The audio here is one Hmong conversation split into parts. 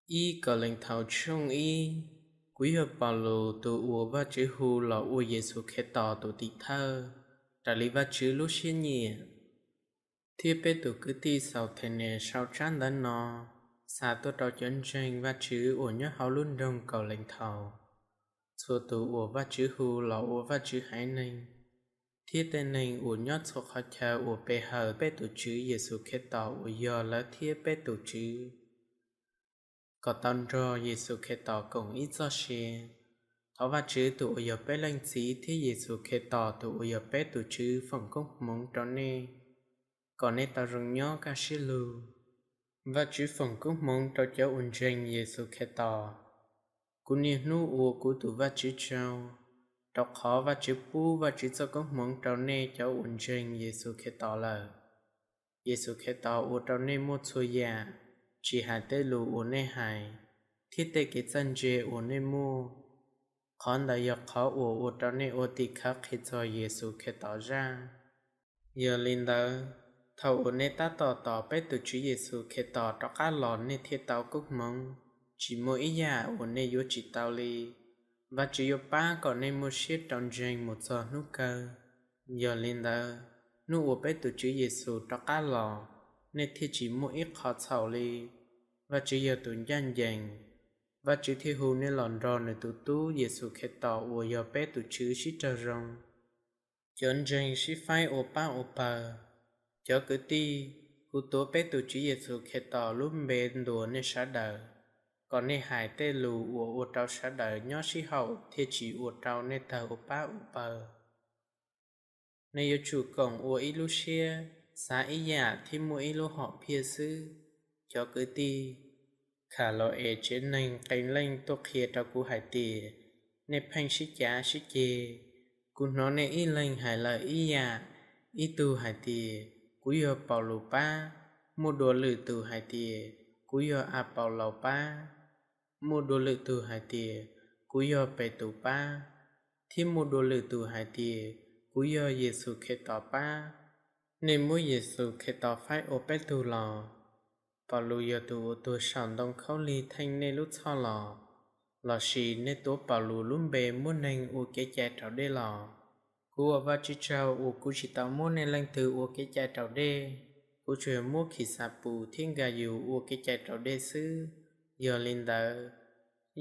Ib Kauleethaus tshooj ib. Kuv yog Paulus tus uas Vajtswv hu los ua Yexus Khetos tus tim thawj raws li Vajtswv lub siab nyiam, thiab peb tus kwv tij Xauthenes sau tsab ntawv no xa tuaj rau cov ntseeg Vajtswv uas nyob hauv lub nroog Kauleethaus, txhua tus uas Vajtswv hu los ua Vajtswv haiv neeg, thiab tej neeg uas nyob txhua qhov chaw uas pe hawm peb tus Tswv Yexus Khetos uas yog lawv thiab peb tus Tswv. Kom tau nrog Yexus Khetos koom ib txoj sia. Thov Vajtswv tus uas yog peb Leej Txiv thiab Yexus Khetos tus uas yog peb tus Tswv foom koob hmoov rau nej. Kom nej tau zoo nyob kaj siab lug. Vajtswv foom koob hmoov rau cov uas ntseeg Yexus Khetos. Kuv niaj hnub ua kuv tus Vajtswv tsaug, rau qhov Vajtswv pub Vajtswv txoj koob hmoov rau nej cov uas ntseeg Yexus Khetos lawm. Yexus Khetos ua rau nej muaj txhua yam, tsis hais tej lus uas nej hais, thiab tej kev txawj ntse uas nej muaj. Qhov ntawd yog qhov uas ua rau nej ua tim khawv qhia txog Yexus Khetos zaj. Yog li ntawd, thaum uas nej tab tom tos peb tus Tswv Yexus Khetos rov qab los nej thiaj tau koob hmoov, tsis muaj ib yam uas nej yuav tsis tau li. Vajtswv yuav pab kom nej muaj siab rau ntseeg mus txog hnub kawg. Yog li ntawd, hnub uas peb tus Tswv Yexus rov qab los, nej thiaj tsis muaj ib qho txhaum li. Vajtswv yog tus ncaj ncees, Vajtswv thiaj hu nej los nrog nws tus Tub Yexus Khetos uas yog peb tus Tswv sib raug zoo. Cov ntseeg sib faib ua pab ua pawg. Cov kwv tij, kuv tuav peb tus Tswv Yexus Khetos lub npe ntuas nej sawv daws, kom nej hais tej lus uas ua rau sawv daws nyob sib haum thiaj tsis ua rau nej tawg ua pab ua pawg. Nej yuav tsum koom ua ib lub siab, xav ib yam thiab muaj ib lub hom phiaj xwb. Cov kwv tij, Khas Los Es tsev neeg qee leej tuaj qhia rau kuv hais tias nej pheej sib cav sib ceg. Kuv hnov nej ib leeg hais lawm ib yam, ib tug hais tias, Kuv yog Paulus pab, muaj dua lwm tus hais tias, Kuv yog Apaulos pab, muaj dua lwm tus hais tias, Kuv yog Petus pab, thiab muaj dua lwm tus hais tias, Kuv yog Yexus Khetos pab. Nej muab Yexus Khetos faib ua peb tug los? Paulus yog tus uas tuag saum ntoo khaub lig theej nej lub txhoj los? Lossis nej tuav Paulus lub npe muab neeg ua kev cai raus dej los? Kuv ua Vajtswv tsaug uas kuv tsis tau muab nej leej twg ua kev cai raus dej, kuv tsuas yog muab Khixapus thiab Nkayus ua kev cai raus dej xwb. Yog li ntawd,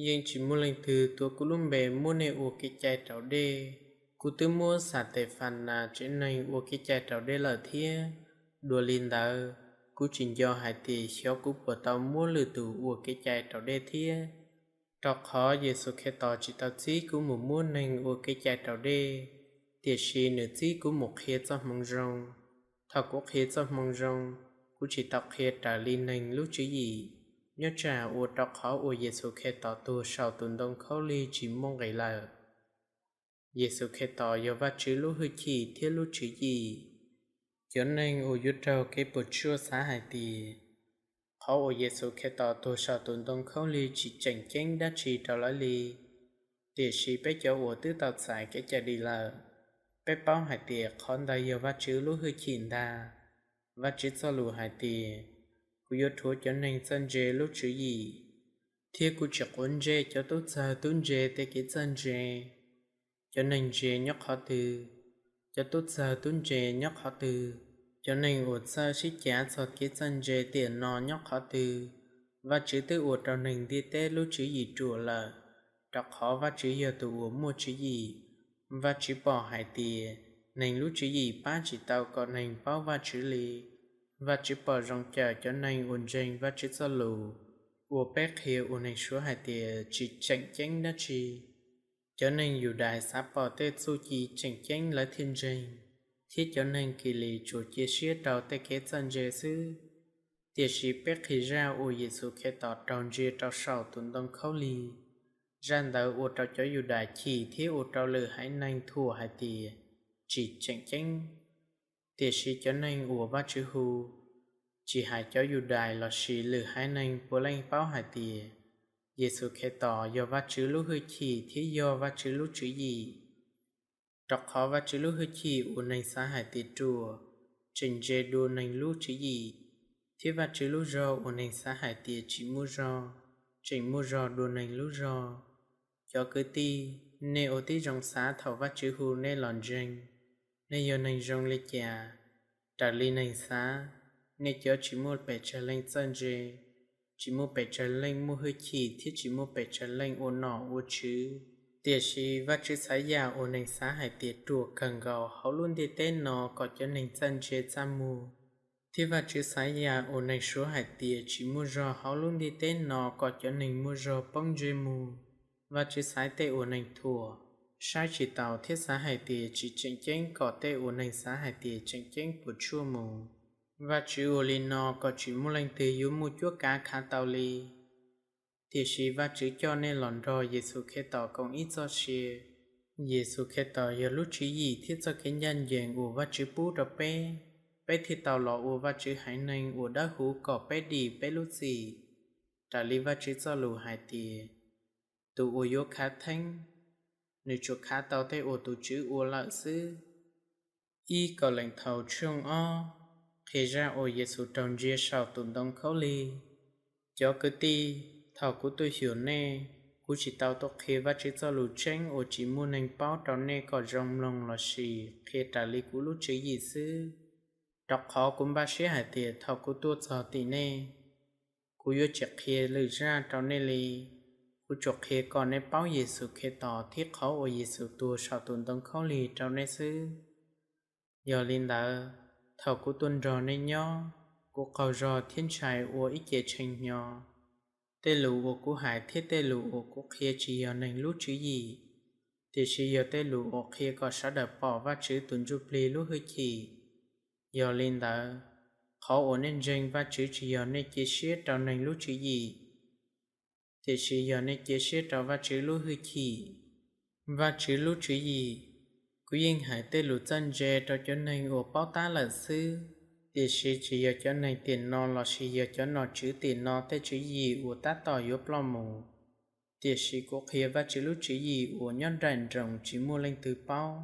yeej tsis muaj leej twg tuav kuv lub npe muab nej ua kev cai raus dej. Kuv twb muab Xatefanas tsev neeg ua kev cai raus dej lawm thiab. Dua li ntawd, kuv tsis nco hais tias xyov kuv puas tau muab lwm tus ua kev cai raus dej thiab. Rau qhov Yexus Khetos tsis tau txib kuv mus muab neeg ua kev cai raus dej, tiam sis nws txib kuv mus qhia txoj hmoov zoo. Thaum kuv qhia txoj hmoov zoo, kuv tsis tau qhia raws li neeg lub tswv yim, nyob tsam ua rau qhov uas Yexus Khetos tuag saum tus ntoo khaub lig tsis muaj nqis lawm. Yexus Khetos yog Vajtswv lub hwj chim thiab lub tswv yim. Cov neeg uas yuav raug kev puas tsuaj xav hais tias, qhov uas Yexus Khetos tuag saum tus ntoo khaub lig tsis tseem ceeb dab tsi rau lawv li. Tiam sis peb cov uas twb tau txais kev cai dim lawm, peb paub hais tias qhov ntawd yog Vajtswv lub hwj chim ntag. Vajtswv txoj lus hais tias, Kuv yuav rhuav cov neeg txawj ntse lub tswv yim, thiab kuv tsis quav ntsej cov tub txawg tub ntse tej kev txawj ntse. Cov neeg ntse nyob qhov twg, cov tub txawg tub ntse nyob qhov twg, cov neeg uas txawj sib cav txog kev txawj ntse tiam no nyob qhov twg, Vajtswv twb ua rau neeg ntiaj teb lub tswv yim ruam lawm, rau qhov Vajtswv yog tus uas muaj tswv yim. Vajtswv pom hais tias neeg lub tswv yim pab tsis tau kom neeg paub Vajtswv li. Vajtswv pom zoo cawm cov neeg uas ntseeg Vajtswv txoj lus, uas peb qhia ua neeg suav hais tias tsis tseem ceeb dab tsi. Cov neeg Yudais xav pom tej txuj ci tseem ceeb lawv thiaj ntseeg, thiab cov neeg Kilis tsuas cia siab rau tej kev txawj ntse xwb. Tiam sis peb qhia zaj uas Yexus Khetos raug ntsia rau saum tus ntoo khaub lig. Zaj ntawd ua rau cov Yudais chim thiab ua rau lwm haiv neeg thuam hais tias tsis tseem ceeb. Tiam sis cov neeg uas Vajtswv hu, tsis hais cov Yudais lossis lwm haiv neeg puav leej paub hais tias Yexus Khetos yog Vajtswv lub hwj chim thiab yog Vajtswv lub tswv yim. Rau qhov Vajtswv lub hwj chim uas neeg xav hais tias ruam, tseem ntse dua neeg lub tswv yim, thiab Vajtswv lub zog uas neeg xav hais tias tsis muaj zog, tseem muaj zog dua neeg lub zog. Cov kwv tij, nej ua tib zoo xav thaum Vajtswv hu nej los ntseeg, nej yog neeg zoo li cas? Raws li neeg xav, nej cov tsis muaj pes tsawg leej txawj ntse, tsis muaj pes tsawg leej muaj hwj chim thiab tsis muaj pes tsawg leej ua nom ua tswv. Tiam sis Vajtswv xaiv yam uas neeg xav hais tias ruam kawg nkaus hauv lub ntiaj teb no kom cov neeg txawj ntse txaj muag, thiab Vajtswv xaiv yam uas neeg suav hais tias tsis muaj zog hauv lub ntiaj teb no kom cov neeg muaj zog poob ntsej muag. Vajtswv xaiv tej uas neeg thuam, saib tsis taus thiab xav hais tias tsis tseem ceeb kom tej uas neeg xav hais tias tseem ceeb puas tsuaj mus. Vajtswv ua li no kom tsis muaj leej twg yuav muaj cuab kav khav tau li. Tiam sis Vajtswv coj nej los nrog Yexus Khetos koom ib txoj sia. Yexus Khetos yog lub tswv yim thiab txoj kev ncaj ncees uas Vajtswv pub rau peb, peb thiaj tau los ua Vajtswv haiv neeg uas dawb huv kom peb dim peb lub txim. Raws li Vajtswv txoj lus hais tias, tus uas yuav khav theeb, nws tsuas khav tau tej uas tus Tswv ua lawm xwb. Ib Kauleethaus tshooj ob qhia zaj uas Yexus raug ntsia saum tus ntoo khaub lig. Cov kwv tij, thaum kuv tuaj xyuas nej, kuv tsis tau tuaj qhia Vajtswv txoj lus tseeb uas tsis muaj neeg paub rau nej kom zoo mloog lossis qhia raws li kuv lub tswv yim xwb. Rau qhov kuv npaj siab hais tias thaum kuv tuaj txog tim nej, kuv yuav tsis qhia lwm zaj rau nej li. Kuv tsuas qhia kom nej paub Yexus Khetos thiab qhov uas Yexus tuag saum tus ntoo khaub lig rau nej xwb. Yog li ntawd, thaum kuv tuaj nrog nej nyob, kuv qaug zog thiab ntshai ua ib ce tshee hnyo. Tej lus uas kuv hais thiab tej lus uas kuv qhia tsis yog neeg lub tswv yim, tiam sis yog tej lus uas qhia kom sawv daws pom Vajtswv tus Ntsujplig lub hwj chim. Yog li ntawd, qhov uas nej ntseeg Vajtswv tsis yog nej cia siab rau neeg lub tswv yim, tiam sis yog nej cia siab rau Vajtswv lub hwj chim. Vajtswv lub tswv yim, kuv yeej hais tej lus txawj ntse rau cov neeg uas paub tab lawm xwb, tiam sis tsis yog cov neeg tiam no lossis yog cov nom tswv tiam no tej tswv yim uas tab tom yuav ploj mus, tiam sis kuv qhia Vajtswv lub tswv yim uas nyob nraim nroos tsis muaj leej twg paub.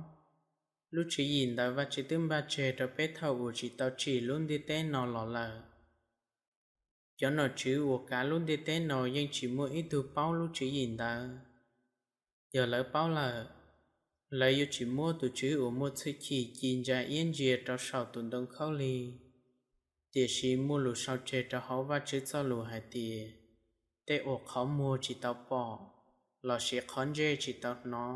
Lub tswv yim ntawd Vajtswv twb npaj tseg rau peb thaum uas tsis tau tsim lub ntiaj teb no los lawm. Cov nom tswv uas kav lub ntiaj teb no yeej tsis muaj ib tug paub lub tswv yim ntawd. Yog lawv paub lawm, lawv yuav tsis muab tus Tswv uas muaj txhwj chim ci ntsa iab ntsia rau saum tus ntoo khaub lig. Tiam sis muaj lus sau tseg rau hauv Vajtswv txoj lus hais tias, tej uas qhov muag tsis tau pom, lossis qhov ntsej tsis tau hnov,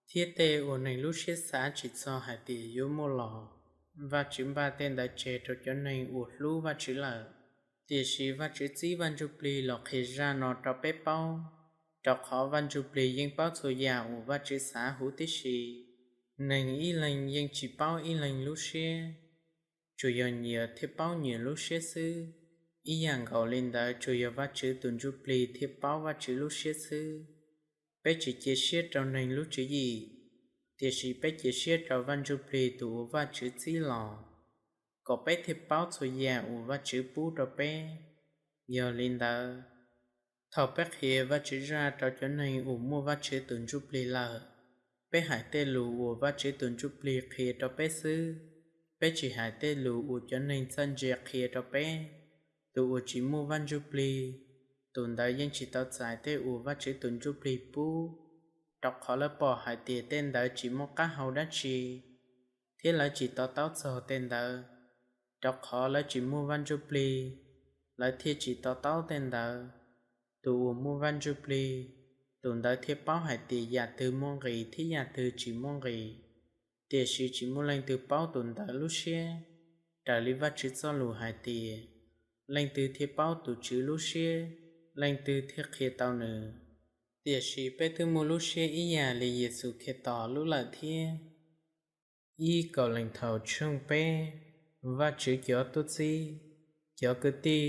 thiab tej uas neeg lub siab xav tsis txog hais tias yuav muaj los, Vajtswv npaj tej ntawd tseg rau cov neeg uas hlub Vajtswv lawm. Tiam sis Vajtswv txib Vaj Ntsujplig los qhia zaj no rau peb paub, rau qhov Vaj Ntsujplig yeej paub txhua yam uas Vajtswv xav huv tib si. Neeg ib leeg yeej tsis paub ib leeg lub siab, tsuas yog nyias thiaj paub nyias lub siab xwb. Ib yam nkaus li ntawd, tsuas yog Vajtswv tus Ntsujplig thiaj paub Vajtswv lub siab xwb. Peb tsis cia siab rau neeg lub tswv yim, tiam sis peb cia siab rau Vaj Ntsujplig tus uas Vajtswv txib los, kom peb thiaj paub txhua yam uas Vajtswv pub rau peb. Yog li ntawd, thaum peb qhia Vajtswv zaj rau cov neeg uas muaj Vajtswv tus Ntsujplig lawm, peb hais tej lus uas Vajtswv tus Ntsujplig qhia rau peb xwb. Peb tsis hais tej lus uas cov neeg txawj ntse qhia rau peb. Tus uas tsis muaj Vaj Ntsujplig, tus ntawd yeej tsis tau txais tej uas Vajtswv tus Ntsujplig pub, rau qhov lawv pom hais tias tej ntawd tsis muaj qab hau dab tsi, thiab lawv tsis to taub txog tej ntawd, rau qhov lawv tsis muaj Vaj Ntsujplig, lawv thiaj tsis to taub tej ntawd. Tus uas muaj Vaj Ntsujplig, tus ntawd thiaj paub hais tias yam twg muaj nqis thiab yam twg tsis muaj nqis. Tiam sis tsis muaj leej twg paub tus ntawd lub siab, raws li Vajtswv txoj lus hais tias, leej twg thiaj paub tus Tswv lub siab, leej twg thiaj qhia tau nws. Tiam sis peb twb muaj lub siab ib yam li Yexus Khetos lub lawm thiab. Ib Kauleethaus tshooj peb. Vajtswv cov tub txib, cov kwv tij,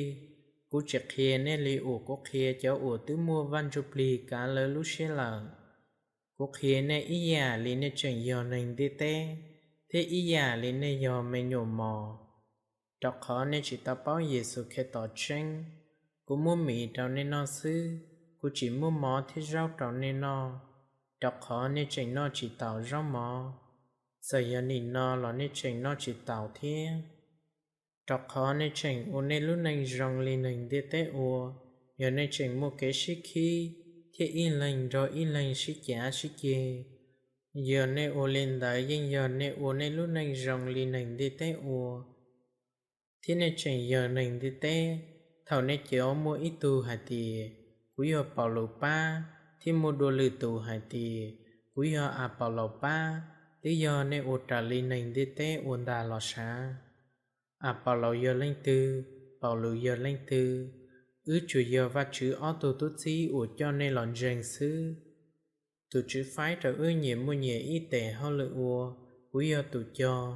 kuv tsis qhia nej li uas kuv qhia cov uas twb muaj Vaj Ntsujplig kav lawv lub siab lawm. Kuv qhia nej ib yam li nej tseem yog neeg ntiaj teb, thiab ib yam li nej yog me nyuam mos, rau qhov nej tsis tau paub Yexus Khetos tseeb. Kuv muab mis rau nej noj xwb, kuv tsis muab mov thiab zaub rau nej noj, rau qhov nej tseem noj tsis taus zaub mov. Txawm yog nim no los nej tseem noj tsis taus thiab, rau qhov nej tseem ua nej lub neej zoo li neeg ntiaj teb ua. Yog nej tseem muaj kev sib khib thiab ib leeg nrog ib leeg sib cav sib ceg, yog nej ua li ntawd yeej yog nej ua nej lub neej zoo li neeg ntiaj teb ua, thiab nej tseem yog neeg ntiaj teb. Thaum nej cov muaj ib tug hais tias, Kuv yog Paulus pab, thiab muaj dua lwm tus hais tias, Kuv yog Apaulaus pab, twb yog nej ua raws li neeg ntiaj teb ua ntag los sav. Apaulaus yog leej twg? Paulus yog leej twg? Wb tsuas yog Vajtswv ob tug tub txib uas coj nej los ntseeg xwb. Tus Tswv faib rau wb nyias muaj nyias ib tes hauj lwm ua. Kuv yog tus cog,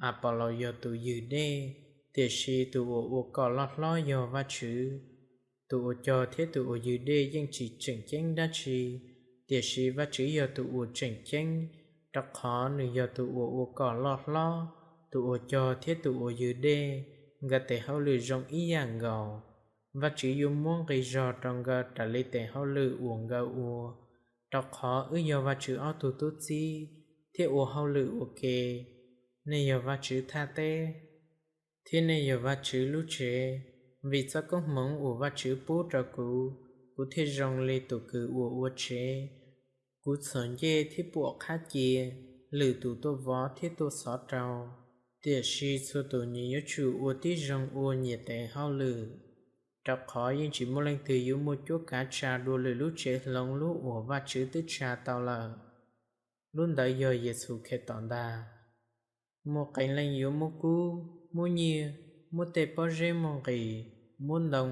Apaulaus yog tus ywg dej, tiam sis tus uas ua kom loj hlob yog Vajtswv. Tus uas cog thiab tus uas ywg dej yeej tsis tseem ceeb dab tsi, tiam sis Vajtswv yog tus uas tseem ceeb, rau qhov nws yog tus uas ua kom loj hlob. Tus uas cog thiab tus uas ywg dej, nkawd tes hauj lwm zoo ib yam nkaus. Vajtswv yuav muab nqi zog rau nkawd raws li tes hauj lwm uas nkawd ua. Rau qhov wb yog Vajtswv ob tug tub txib, thiab ua hauj lwm ua ke. Nej yog Vajtswv thaj teb, thiab nej yog Vajtswv lub tsev. Vim txoj koob hmoov uas Vajtswv pub rau kuv, kuv thiaj zoo li tus kws uas ua tsev. Kuv txhos ncej thiab puam qhab cia, lwm tus tuaj vov thiab tuaj xov rau. Tiam sis txhua tus nyias yuav tsum ua tib zoo ua nyias tes hauj lwm, rau qhov yeej tsis muaj leej twg yuav muaj cuab kav tsa dua lwm lub tsev hloov lub uas Vajtswv twb tsa tau lawm, lub ntawd yog Yexus Khetos ntag. Muaj qee leej yuav muab kub, muab nyiaj, muab tej pob zeb muaj nqis, muab ntoo,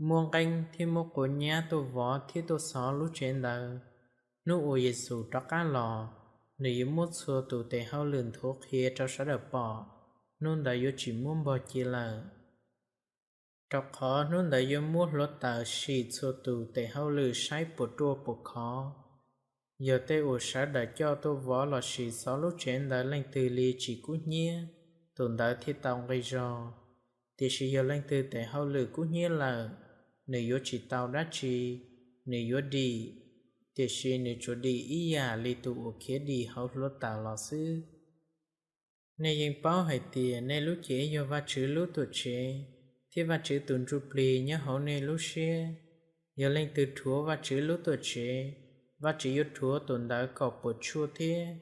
muab nqeeb thiab muab quav nyab tuaj vov thiab tuaj xov lub tsev ntawd. Hnub uas Yexus rov qab los, nws yuav muab txhua tus tes hauj lwm nthuav qhia rau sawv daws pom. Hnub ntawd yuav tsis muab npog cia lawm, rau qhov hnub ntawd yuav muab hluav taws sim txhua tus tes hauj lwm saib puas ruaj puas khov. Yog tej uas sawv daws coj tuaj vov lossis xov lub tsev ntawd leej twg li tsis kub hnyiab, tus ntawd thiaj tau nqi zog. Tiam sis yog leej twg tes hauj lwm kub hnyiab lawm, nws yuav tsis tau dab tsi, nws yuav dim, tiam sis nws tsuas dim ib yam li tus uas khiav dim hauv hluav taws los xwb. Nej yeej paub hais tias nej lub cev yog Vajtswv lub tuam tsev, thiab Vajtswv tus Ntsujplig nyob hauv nej lub siab. Yog leej twg rhuav Vajtswv lub tuam tsev, Vajtswv yuav rhuav tus ntawd kom puas tsuaj thiab,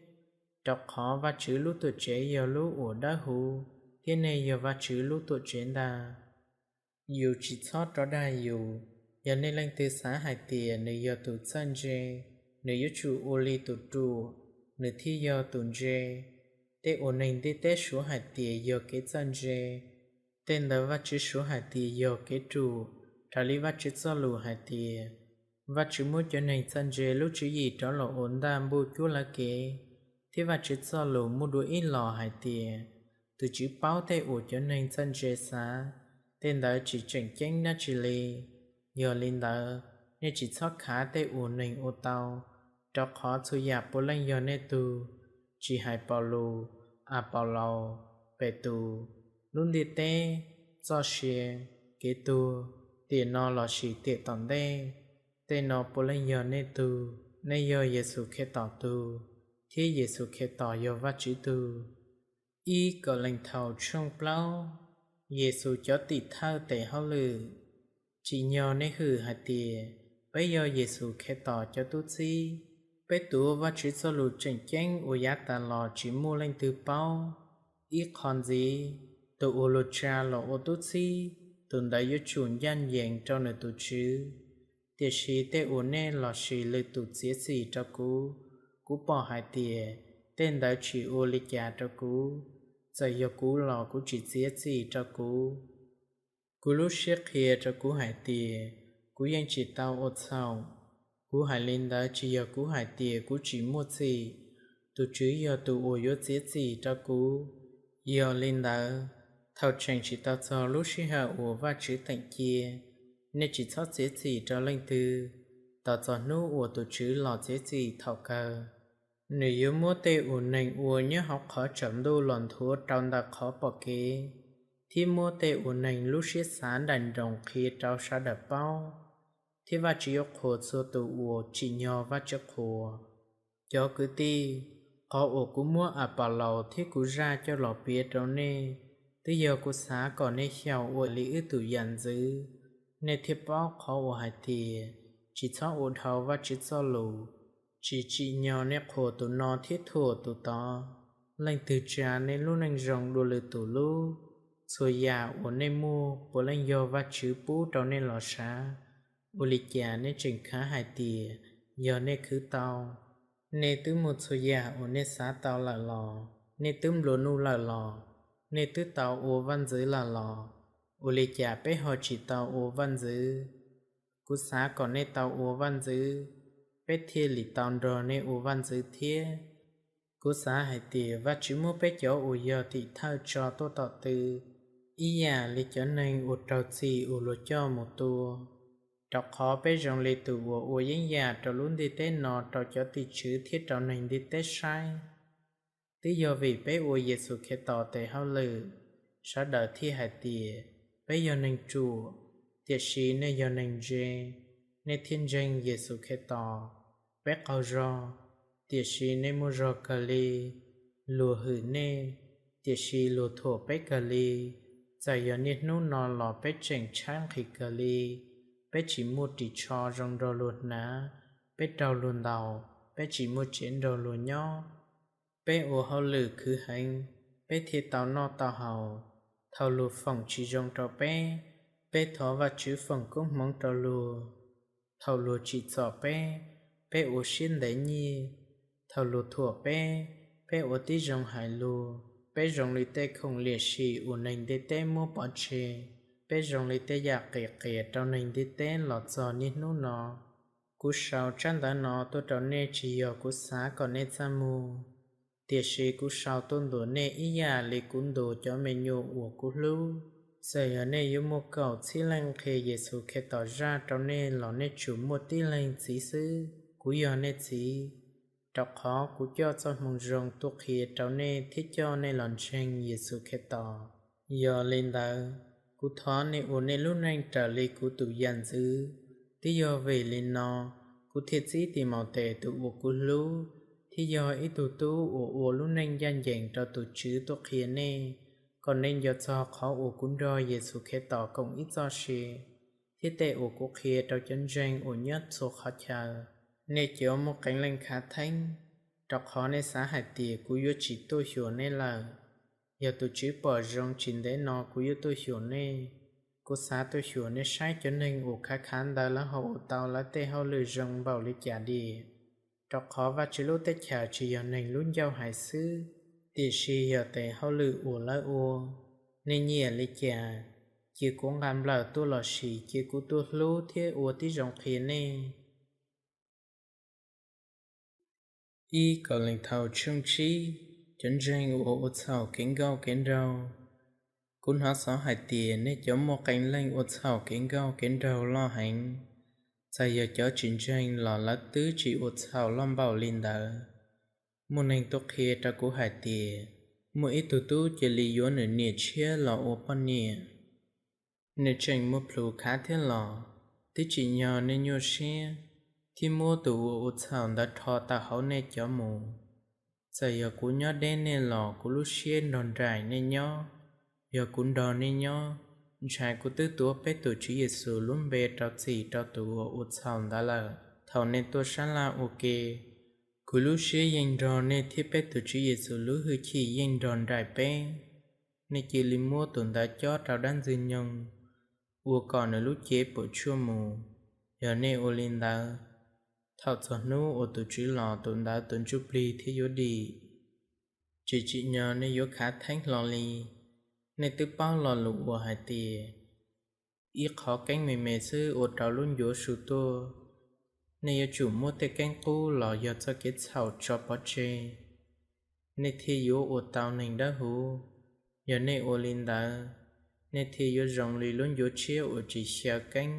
rau qhov Vajtswv lub tuam tsev yog lub uas dawb huv, thiab nej yog Vajtswv lub tuam tsev ntag. Yus tsis txhob rov dag yus. Yog nej leej twg xav hais tias nws yog tus txawj ntse, nws yuav tsum ua li tus ruam, nws thiaj yog tus ntse. Tej uas neeg ntiaj teb suav hais tias yog kev txawj ntse, tej ntawd Vajtswv suav hais tias yog kev ruam. Raws li Vajtswv txoj lus hais tias, Vajtswv muab cov neeg txawj ntse lub tswv yim rov los ua ntaj npuj cuab lawv kev. Thiab Vajtswv txoj lus muaj dua ib los hais tias, Tus Tswv paub tej uas cov neeg txawj ntse xav, tej ntawd tsis tseem ceeb dab tsi li. Yog li ntawd, nej tsis txhob khav tej uas neeg ua tau, rau qhov txhua yam puav leej yog nej tug, tsis hais Paulus, Apaulaus, Petus, lub ntiaj teb, txoj sia, kev tuag, tiam no lossis tiam tom ntej. Tej no puav leej yog nej tug. Nej yog Yexus Khetos tug, thiab Yexus Khetos yog Vajtswv tug. Ib Kauleethaus tshooj plaub. Yexus cov tim thawj tes hauj lwm. Tsim nyog nej hwm hais tias peb yog Yexus Khetos cov tub txib. Peb tuav Vajtswv txoj lus tseem ceeb uas yav tas los tsis muaj leej twg paub. Ib qho ntxiv, tus uas luag tsa los ua tub txib, tus ntawd yuav tsum ncaj ncees rau nws tus tswv. Tiam sis tej uas nej lossis lwm tus txiav txim rau kuv, kuv pom hais tias tej ntawd tsis ua li cas rau kuv. Txawm yog kuv los kuv tsis txiav txim rau kuv. Kuv lub siab qhia rau kuv hais tias kuv yeej tsis tau ua txhaum. Kuv hais li ntawd tsis yog kuv hais tias kuv tsis muaj txim, tus Tswv yog tus uas yuav txiav txim rau kuv. Yog li ntawd, thaum tseem tsis tau txog lub sij hawm uas Vajtswv teem cia, nej tsis txhob txiav txim rau leej twg, tos txog hnub uas tus Tswv los txiav txim thaum kawg. Nws yuav muab tej uas neeg ua nyob hauv qhov tsaus ntuj los nthuav rau ntawm qhov pom kev, thiab muab tej uas neeg lub siab xav nraim nroos qhia rau sawv daws paub. Thiab Vajtswv yuav qhuas txhua tus uas tsim nyog Vajtswv qhuas. Cov kwv tij, qhov uas kuv muab Apalaus thiab kuv zaj coj los piav rau nej, twb yog kuv xav kom nej xyaum ua li wb tus yam ntxwv, Nej thiaj paub qhov uas hais tias tsis txhob ua dhau Vajtswv Txojlus. Tsis tsim nyog nej qhuas tus no thiab thuam tus tod. Leej twg tsa nej lub neej zoo dua lwm tus lub? Txhua yam uas nej muaj puav leej yog Vajtswv pub rau nej los sav. Ua li cas nej tseem khav hais tias yog nej khwv tau? Nej twb muaj txhua yam uas nej xav tau lawm los? Nej twb nplua nuj lawm los? Nej twb tau ua vaj ntxwv lawm los? Ua li cas peb ho tsis tau ua vaj ntxwv? Kuv xav kom nej tau ua vaj ntxwv, peb thiaj li tau nrog nej ua vaj ntxwv thiab. Kuv xav hais tias Vajtswv muab peb cov uas yog tim thawj tso tuaj tom tw, ib yam li cov neeg uas raug txim uas luag coj mus tua. Rau qhov peb zoo li tus uas ua yeeb yam rau lub ntiaj teb no rau cov tim tswv thiab rau neeg ntiaj teb saib. Twb yog vim peb ua Yexus Khetos tes hauj lwm, sawv daws thiaj hais tias peb yog neeg ruam, tiam sis nej yog neeg ntse, nej thiaj ntseeg Yexus Khetos. Peb qaug zog, tiam sis nej muaj zog kawg li; luag hwm nej, tiam sis luag thuam peb kawg li. Txawm yog niaj hnub no los peb tseem tshaib nqhis kawg li. Peb tsis muaj ris tsho zoo nrog luag hnav, peb raug luag ntaus, peb tsis muaj tsev nrog luag nyob. Peb ua hauj lwm khwv heev, peb thiaj tau noj tau haus. Thaum luag foom tsis zoo rau peb, peb thov Vajtswv foom koob hmoov rau luag. Thaum luag tsim txom peb, peb ua siab ntev nyiaj. Thaum luag thuam peb, peb ua tib zoo hais lus. Peb zoo li tej khoom liam sim uas neeg ntiaj teb muab pov tseg, peb zoo li tej yam qis qias rau neeg ntiaj teb los txog niaj hnub no. Kuv sau tsab ntawv no tuaj rau nej tsis yog kuv xav kom nej txaj muag, tiam sis kuv sau tuaj ntuas nej ib yam li kuv ntuas cov me nyuam uas kuv hlub. Txawm yog nej yuav muaj kaum txhiab leej qhia Yexus Khetos zaj rau nej los nej tsuas muaj tib leeg txiv xwb, kuv yog nej txiv, rau qhov kuv coj txoj moo zoo tuaj qhia rau nej thiab coj nej los ntseeg Yexus Khetos. Yog li ntawd, kuv thov nej ua nej lub neej raws li kuv tus yam ntxwv. Twb yog vim li no kuv thiaj txib Timautes tus uas kuv hlub, thiab yog ib tug tub uas ua lub neej ncaj ncees rau tus Tswv tuaj qhia nej, kom nej nco txog qhov uas kuv nrog Yexus Khetos koom ib txoj sia, thiab tej uas kuv qhia rau cov ntseeg uas nyob txhua qhov chaw. Nej cov muaj qee leej khav theeb, rau qhov nej xav hais tias kuv yuav tsis tuaj xyuas nej lawm. Yog tus Tswv pom zoo, tsis ntev no kuv yuav tuaj xyuas nej. Kuv xav tuaj xyuas nej saib cov neeg uas khav khav ntawd lawv ho ua tau lawv tej hauj lwm zoo npaum li cas diam, rau qhov Vajtswv lub teb chaws tsis yog neeg lub ncauj hais xwb, tiam sis yog tes hauj lwm uas lawv ua. Nej nyiam li cas? Cia kuv nqa nplawm tuaj los sis cia kuv tuaj hlub thiab ua tib zoo qhia nej? Ib Kauleethaus tshooj tsib. Cov ntseeg uas ua txhaum kev nkauj kev nraug. Kuv hnov xov hais tias nej cov muaj qee leej ua txhaum kev nkauj kev nraug loj heev. Txawm yog cov tsis ntseeg los lawv twb tsis ua txhaum loj npaum li ntawd. Muaj neeg tuaj qhia rau kuv hais tias muaj ib tug tub cia li yuav nws niam tshiab los ua poj niam. Nej tseem muaj plhus khav thiab los? Twb tsim nyog nej nyuaj siab thiab muab tus uas ua txhaum ntawd rho tawm hauv nej cov mus. Txawm yog kuv nyob deb nej los kuv lub siab nrog nraim nej nyob. Yog kuv nrog nej nyob, ntshai kuv twb tuav peb tus Tswv Yexus lub npe rau txim rau tus uas ua txhaum ntawd lawm. Thaum nej tuaj sab laj ua ke, kuv lub siab yeej nrog nej thiab peb tus Tswv Yexus lub hwj chim yeej nrog nraim peb. Nej cia li muab tus ntawd cob rau dab Ntxwg nyoog, ua kom nws lub cev puas tsuaj mus. Yog nej ua li ntawd, thaum txog hnub uas tus Tswv los tus ntawd tus ntsuj plig thiaj yuav dim. Tsis tsim nyog nej yuav khav theeb hlo li. Nej twb paub lo lus uas hais tias, ib qhov keeb me me xwb ua rau lub ncuav su tuaj. Nej yuav tsum muab tej keeb qub los yog txoj kev txhaum tso pov tseg, nej thiaj yuav ua tau neeg dawb huv. Yog nej ua li ntawd, nej thiaj yuav zoo li lub ncuav tshiab uas tsis xyaw keeb.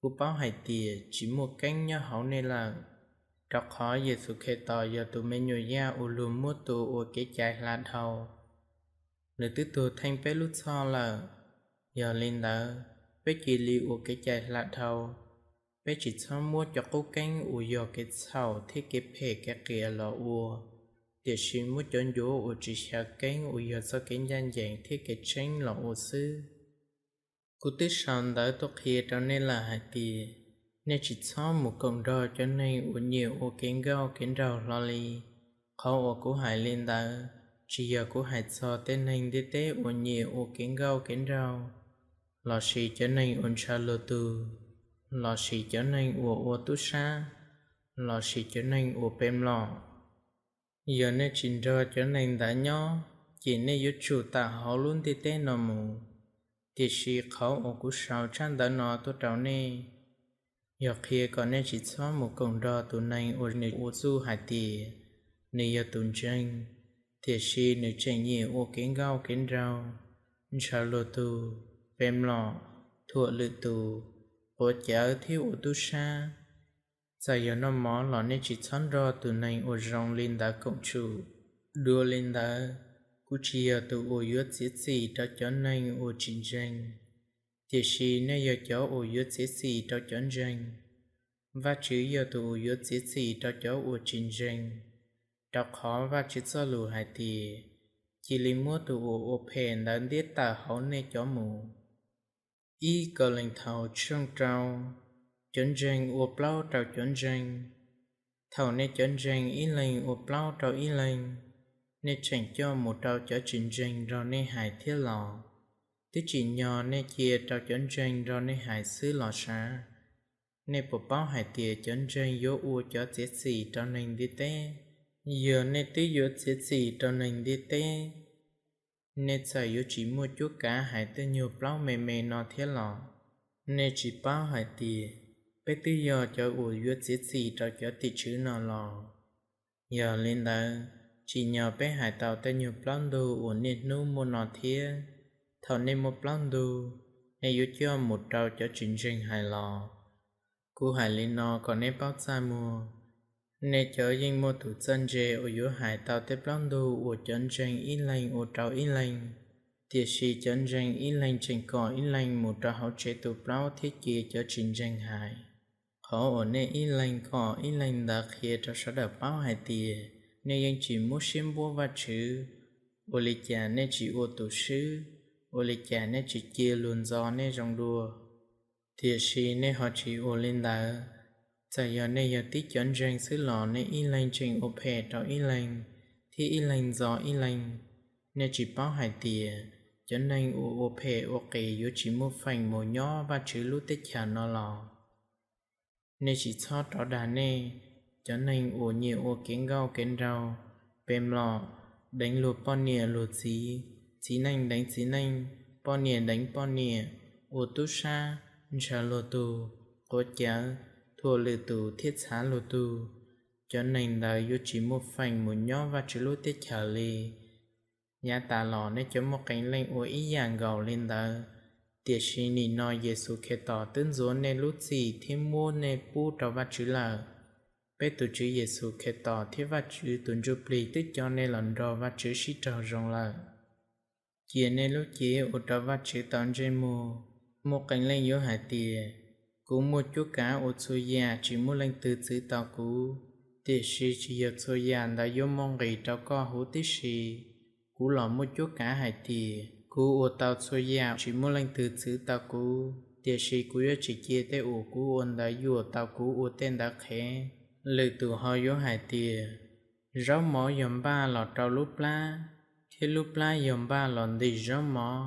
Kuv paub hais tias tsis muaj keeb nyob hauv nej lawm, rau qhov Yexus Khetos yog tus me nyuam yaj uas luag muab tua ua kev cai hla dhau. Nws twb tuag theej peb lub txhoj lawm. Yog li ntawd, peb cia li ua kev cai hla dhau. Peb tsis txhob muab cov qub keeb uas yog kev txhaum thiab kev phem kev qias los ua, tiam sis muab cov ncuav uas tsis xyaw keeb uas yog txoj kev ncaj ncees thiab kev tseeb los ua xwb. Kuv twb sau ntawv tuaj qhia rau nej lawm hais tias, nej tsis txhob mus koom nrog cov neeg uas nyiam ua kev nkauj kev nraug hlo li. Qhov uas kuv hais li ntawd, tsis yog kuv hais txog tej neeg ntiaj teb uas nyiam ua kev nkauj kev nraug, lossis cov neeg uas ntshaw luag tug, lossis cov neeg uas ua tub sab, lossis cov neeg uas pe mlom. Yog nej tsis nrog cov neeg ntawd nyob, ces nej yuav tsum tawm hauv lub ntiaj teb no mus. Tiam sis qhov uas kuv sau tsab ntawv no tuaj rau nej, yog qhia kom nej tsis txhob mus koom nrog tus neeg uas nws ua txuj hais tias nws yog tus ntseeg, tiam sis nws tseem nyiam ua kev nkauj kev nraug, ntshaw luag tug, pe mlom, thuam lwm tus, quav cawv thiab ua tub sab. Txawm yog noj mov los nej tsis txhob nrog tus neeg uas zoo li ntawd koom tsum. Dua li ntawd, kuv tsis yog tus uas yuav txiav txim rau cov neeg uas tsis ntseeg, tiam sis nej yog cov uas yuav txiav txim rau cov ntseeg. Vajtswv yog tus uas yuav txiav txim rau cov uas tsis ntseeg, rau qhov Vajtswv txoj lus hais tias, cia li muab tus uas ua phem ntawd ntiab tawm hauv nej cov mus. Ib Kauleethaus tshooj rau. Cov ntseeg ua plaub rau cov ntseeg. Thaum nej cov ntseeg ib leeg ua plaub rau ib leeg, nej tseem coj mus rau cov tsis ntseeg nrog nej hais thiab los? Twb tsim nyog nej cia rau cov ntseeg nrog nej hais xwb los sav. Nej puas paub hais tias cov ntseeg yuav ua cov txiav txim rau neeg ntiaj teb? Yog nej twb yuav txiav txim rau neeg ntiaj teb, nej txawm yuav tsis muaj cuab kav hais tej nyuag plaub me me no thiab los? Nej tsis paub hais tias peb twb yog cov uas yuav txiav txim rau cov tim tswv no los? Yog li ntawd, tsim nyog peb hais tau tej nyuag plaub ntug uas niaj hnub muaj no thiab. Thaum nej muaj plaub ntug, nej yuav coj mus rau cov tsis ntseeg hais los? Kuv hais li no kom nej paub txaj muag. Nej cov yeej muaj tus txawj ntse uas yuav hais tau tej plaub ntug uas cov ntseeg ib leeg ua rau ib leeg, tiam sis cov ntseeg ib leeg tseem kom ib leeg mus rau hauv tsev tu plaub thiab cia cov tsis ntseeg hais. Qhov uas nej ib leeg kom ib leeg ntawd qhia rau sawv daws paub hais tias nej yeej tsis muab siab npuab Vajtswv. Ua li cas nej tsis ua tus swb? Ua li cas nej tsis cia luag ntxo nej zoo dua? Tiam sis nej ho tsis ua li ntawd. Txawm yog nej yog tib cov ntseeg xwb los nej ib leeg tseem ua phem rau ib leeg thiab ib leeg ntxo ib leeg. Nej tsis paub hais tias cov neeg uas ua phem ua qias yuav tsis muaj feem mus nyob Vajtswv lub teb chaws no los? Nej tsis txhob rov dag nej, cov neeg uas nyiam ua kev nkauj kev nraug, pe mlom, deev luag poj niam luag txiv, txiv neej deev txiv neej, poj niam deev poj niam, ua tub sab, ntshaw luag tug, quav cawv, thuam lwm tus thiab txhav luag tug. Cov neeg ntawd yuav tsis muaj feem mus nyob Vajtswv lub teb chaws li. Yav tas los nej cov muaj qee leej ua ib yam nkaus li ntawd, tiam sis nim no Yexus Khetos twb ntxuav nej lub txim thiab muab nej pub rau Vajtswv lawm. Peb tus Tswv Yexus Khetos thiab Vajtswv tus Ntsujplig twb coj nej los nrog Vajtswv sib raug zoo lawm. Cia nej lub cev ua rau Vajtswv tau ntsej muag. Muaj qee leej yuav hais tias, kuv muaj cuab kav ua txhua yam tsis muaj leej twg txwv tau kuv. Tiam sis tsis yog txhua yam ntawd yuav muaj nqis rau koj huv tib si. Kuv los muaj cuab kav hais tias, kuv ua tau txhua yam tsis muaj leej twg txwv tau kuv, tiam sis kuv yuav tsis cia tej uas kuv ua ntawd yuam tau kuv ua tej ntawd qhev. Lwm tus ho yuav hais tias, zaub mov yog npaj los rau lub plab, thiab lub plab yog npaj los ntim zaub mov.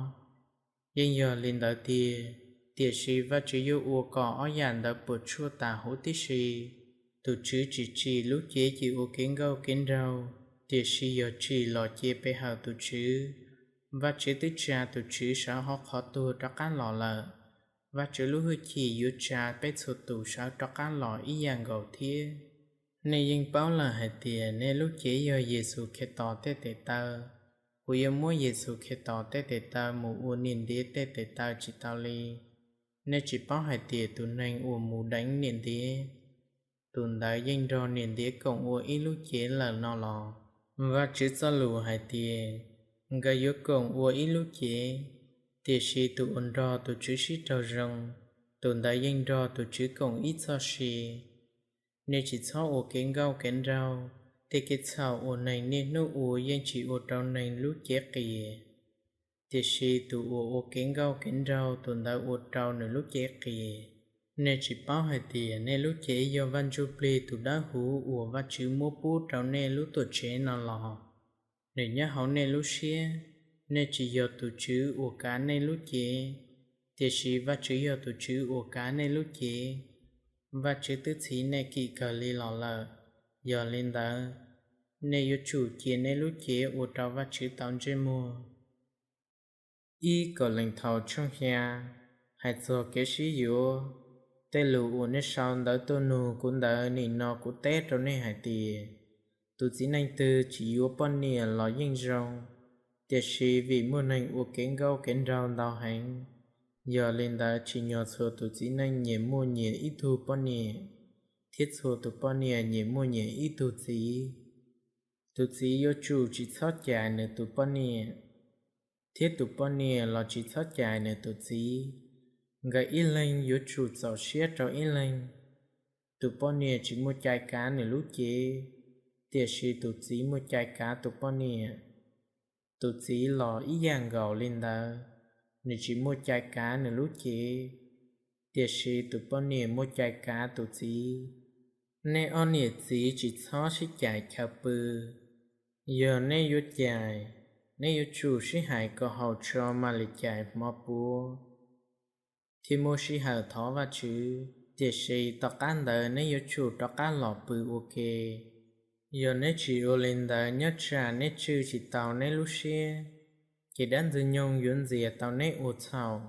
Yeej yog li ntawd tiag, tiam sis Vajtswv yuav ua kom ob yam ntawd puas tsuaj tas huv tib si. Tus Tswv tsis tsim lub cev cia ua kev nkauj kev nraug, tiam sis yog tsim los cia pe hawm tus Tswv. Vajtswv twb tsa tus Tswv sawv hauv qhov tuag rov qab los lawm. Vajtswv lub hwj chim yuav tsa peb txhua tus sawv rov qab los ib yam nkaus thiab. Nej yeej paub lawm hais tias nej lub cev yog Yexus Khetos tej tes taw. Kuv yuav muab Yexus Khetos tej tes taw mus ua niam ntiav tej tes taw tsis tau li. Nej tsis paub hais tias tus neeg uas mus deev niam ntiav, tus ntawd yeej nrog niam ntiav koom ua ib lub cev lawm no los? Vajtswv txoj lus hais tias, nkawd yuav koom ua ib lub cev. Tiam sis tus uas nrog tus Tswv sib raug zoo, tus ntawd yeej nrog tus Tswv koom ib txoj sia. Nej tsis txhob ua kev nkauj kev nraug. Tej kev txhaum uas neeg niaj hnub ua yeej tsis ua rau neeg lub cev qias. Tiam sis tus uas ua kev nkauj kev nraug, tus ntawd ua rau nws lub cev qis. Nej tsis paub hais tias nej lub cev yog Vaj Ntsujplig tus Dawbhuv uas Vajtswv muab pub rau nej lub tuam tsev no los? Nws nyob hauv nej lub siab. Nej tsis yog tus Tswv uas kav nej lub cev, tiam sis Vajtswv yog tus Tswv uas kav nej lub cev. Vajtswv twb txhiv nej kim kawg li los lawm. Yog li ntawd, nej yuav tsum cia nej lub cev ua rau Vajtswv tau ntsej muag. Ib Kauleethaus tshooj xya. Hais txog kev sib yuav, tej lus uas nej sau ntawv tuaj nug kuv ntawd, nim no kuv teb rau nej hais tias, tus txiv neej twg tsis yuav poj niam los yeej zoo, tiam sis vim muaj neeg ua kev nkauj kev nraug ntau heev, yog li ntawd tsim nyog txhua tus txiv neej nyias muaj nyias ib tug poj niam, thiab txhua tus poj niam nyias muaj nyias ib tug txiv. Tus txiv yuav tsum tsis txhob cais nws tus poj niam, thiab tus poj niam los tsis txhob cais nws tus txiv. Nkawd ib leeg yuav tsum txaus siab rau ib leeg. Tus poj niam tsis muaj cai kav nws lub cev, tiam sis tus txiv muaj cai kav tus poj niam. Tus txiv los ib yam nkaus li ntawd, nws tsis muaj cai kav nws lub cev, tiam sis tus poj niam muaj cai kav tus txiv. Nej ob niam txiv tsis txhob sib cais chaw pw. Yog nej yuav cais, nej yuav tsum sib hais kom haum tso mam li cais hmo puav, thiab muab sij hawm thov Vajtswv. Tiam sis tom qab ntawd nej yuav tsum rov qab los pw ua ke. Yog nej tsis ua li ntawd, nyob tsam nej tswj tsis tau nej lub siab, ces dab Ntxwg nyoog yuav ntxias tau nej ua txhaum.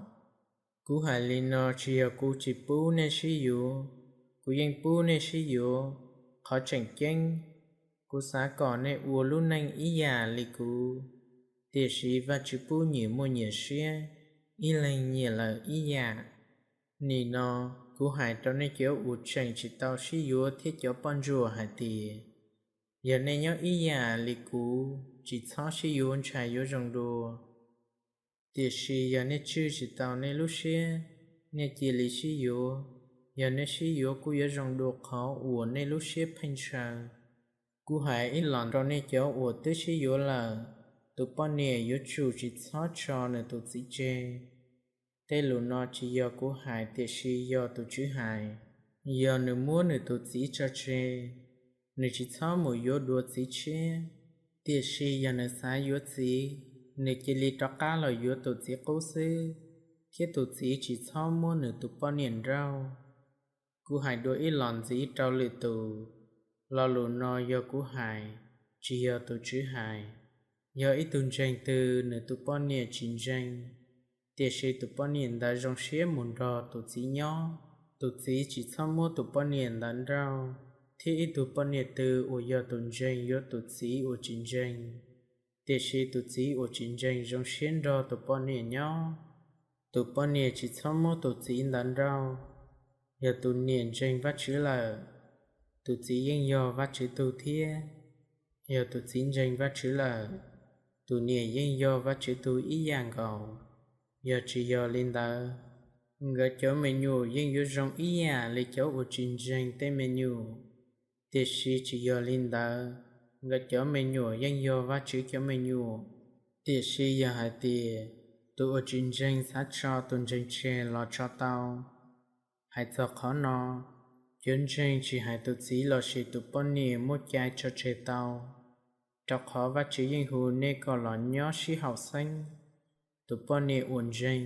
Kuv hais li no tsis yog kuv tsis pub nej sib yuav, kuv yeej pub nej sib yuav. Qhov tseem ceeb, kuv xav kom nej ua lub neej ib yam li kuv. Tiam sis Vajtswv pub nyias muaj nyias siab, ib leeg nyiam lawm ib yam. Nim no kuv hais rau nej cov uas tseem tsis tau sib yuav thiab cov poj ntsuam hais tias, yog nej nyob ib yam li kuv, tsis txhob sib yuav ntshai yuav zoo dua. Tiam sis yog nej tswj tsis tau nej lub siab, nej cia li sib yuav. Yog nej sib yuav kuj yuav zoo dua qhov uas nej lub siab pheej ntshaw. Kuv hais ib los rau nej cov uas twb sib yuav lawm, tus poj niam yuav tsum tsis txhob tso nws tus txiv tseg. Tej lus no tsis yog kuv hais, tiam sis yog tus Tswv hais. Yog nws muab nws tus txiv tso tseg, nws tsis txhob mus yuav dua txiv tshiab. Tiam sis yog nws xav yuav txiv, nws cia li rov qab los yuav tus txiv qub xwb, thiab tus txiv tsis txhob muab nws tus poj niam nrauj. Kuv hais dua ib los ntxiv rau lwm tus. Lo lus no yog kuv hais, tsis yog tus Tswv hais. Yog ib tug ntseeg twg nws tus poj niam tsis ntseeg, tiam sis tus poj niam ntawd zoo siab mus nrog tus txiv nyob, tus txiv tsis txhob muab tus poj niam ntawd nrauj. Thiab ib tug poj niam twg uas yog tus ntseeg yuav tus txiv uas tsis ntseeg, tiam sis tus txiv uas tsis ntseeg zoo siab nrog tus poj niam nyob, tus poj niam tsis txhob muab tus txiv ntawd nrauj. Yog tus niam ntseeg Vajtswv lawm, tus txiv yeej yog Vajtswv tug thiab. Yog tus txiv ntseeg Vajtswv lawm, tus niam yeej yog Vajtswv tug ib yam nkaus. Yog tsis yog li ntawd, nkawd cov me nyuam yeej yuav zoo ib yam li cov uas tsis ntseeg tej me nyuam. Tiam sis tsis yog li ntawd, nkawd cov me nyuam yeej yog Vajtswv cov me nyuam. Tiam sis yog hais tias tus uas tsis ntseeg xav tso tus ntseeg tseg los tso tau. Hais txog qhov no, cov ntseeg tsis hais tus txiv lossis tus poj niam muaj cai tso tseg tau, rau qhov Vajtswv yeej hu nej kom los nyob sib haum xeeb. Tus poj niam uas ntseeg,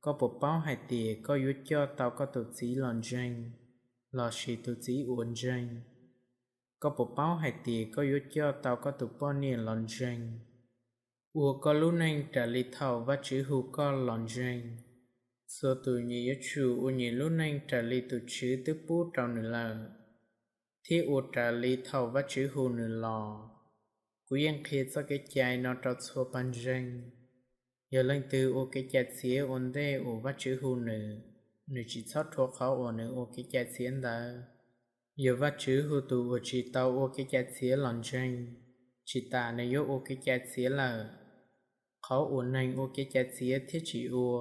koj puas paub hais tias koj yuav coj tau koj tus txiv los ntseeg, lossis tus txiv uas ntseeg, koj puas paub hais tias koj yuav coj tau koj tus poj niam los ntseeg? Ua koj lub neej raws li thaum Vajtswv hu koj los ntseeg. Txhua tus nyias yuav tsum ua nyias lub neej raws li tus Tswv twb pub rau nws lawm, thiab ua raws li thaum Vajtswv hu nws los. Kuv yeej qhia txoj kev cai no rau txhua pawg ntseeg. Yog leej twg ua kev cai txhiav ua ntej uas Vajtswv hu nws, nws tsis txhob rhuav qhov uas nws ua kev cai txhiav ntawd. Yog Vajtswv hu tus uas tsis tau ua kev cai txhiav los ntseeg, tsis tas nws yuav ua kev cai txhiav lawm. Qhov uas neeg ua kev cai txhiav thiab tsis ua,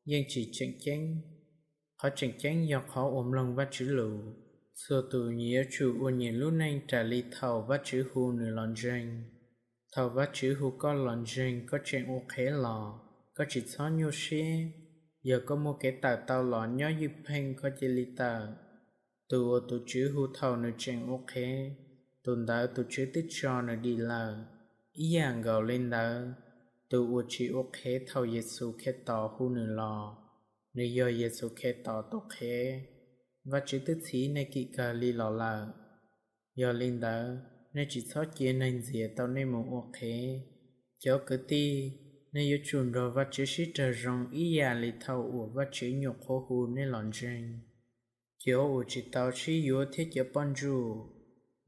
yeej tsis tseem ceeb. Qhov tseem ceeb yog qhov uas mloog Vajtswv lus. Txhua tus nyias yuav tsum ua nyias lub neej raws li thaum Vajtswv hu nws los ntseeg. Thaum Vajtswv hu koj los ntseeg, koj tseem ua qhev los, koj tsis txhob nyuaj siab. Yog koj muaj kev tawm tau los nyob ywj pheej, koj cia li tawm. Tus uas tus Tswv hu thaum nws tseem ua qhev, tus ntawd tus Tswv twb tso nws dim lawm. Ib yam nkaus li ntawd, tus uas tsis ua qhev thaum Yexus Khetos hu nws los, nws yog Yexus Khetos tus qhev. Vajtswv twb txhiv nej kim kawg li los lawm. Yog li ntawd, nej tsis txhob cia neeg ntxias tau nej mus ua qhev. Cov kwv tij, nej yuav tsum nrog Vajtswv sib raug zoo ib yam li thaum uas Vajtswv nyuam qhuav hu nej los ntseeg. Cov uas tsis tau sib yuav thiab cov poj ntsuam.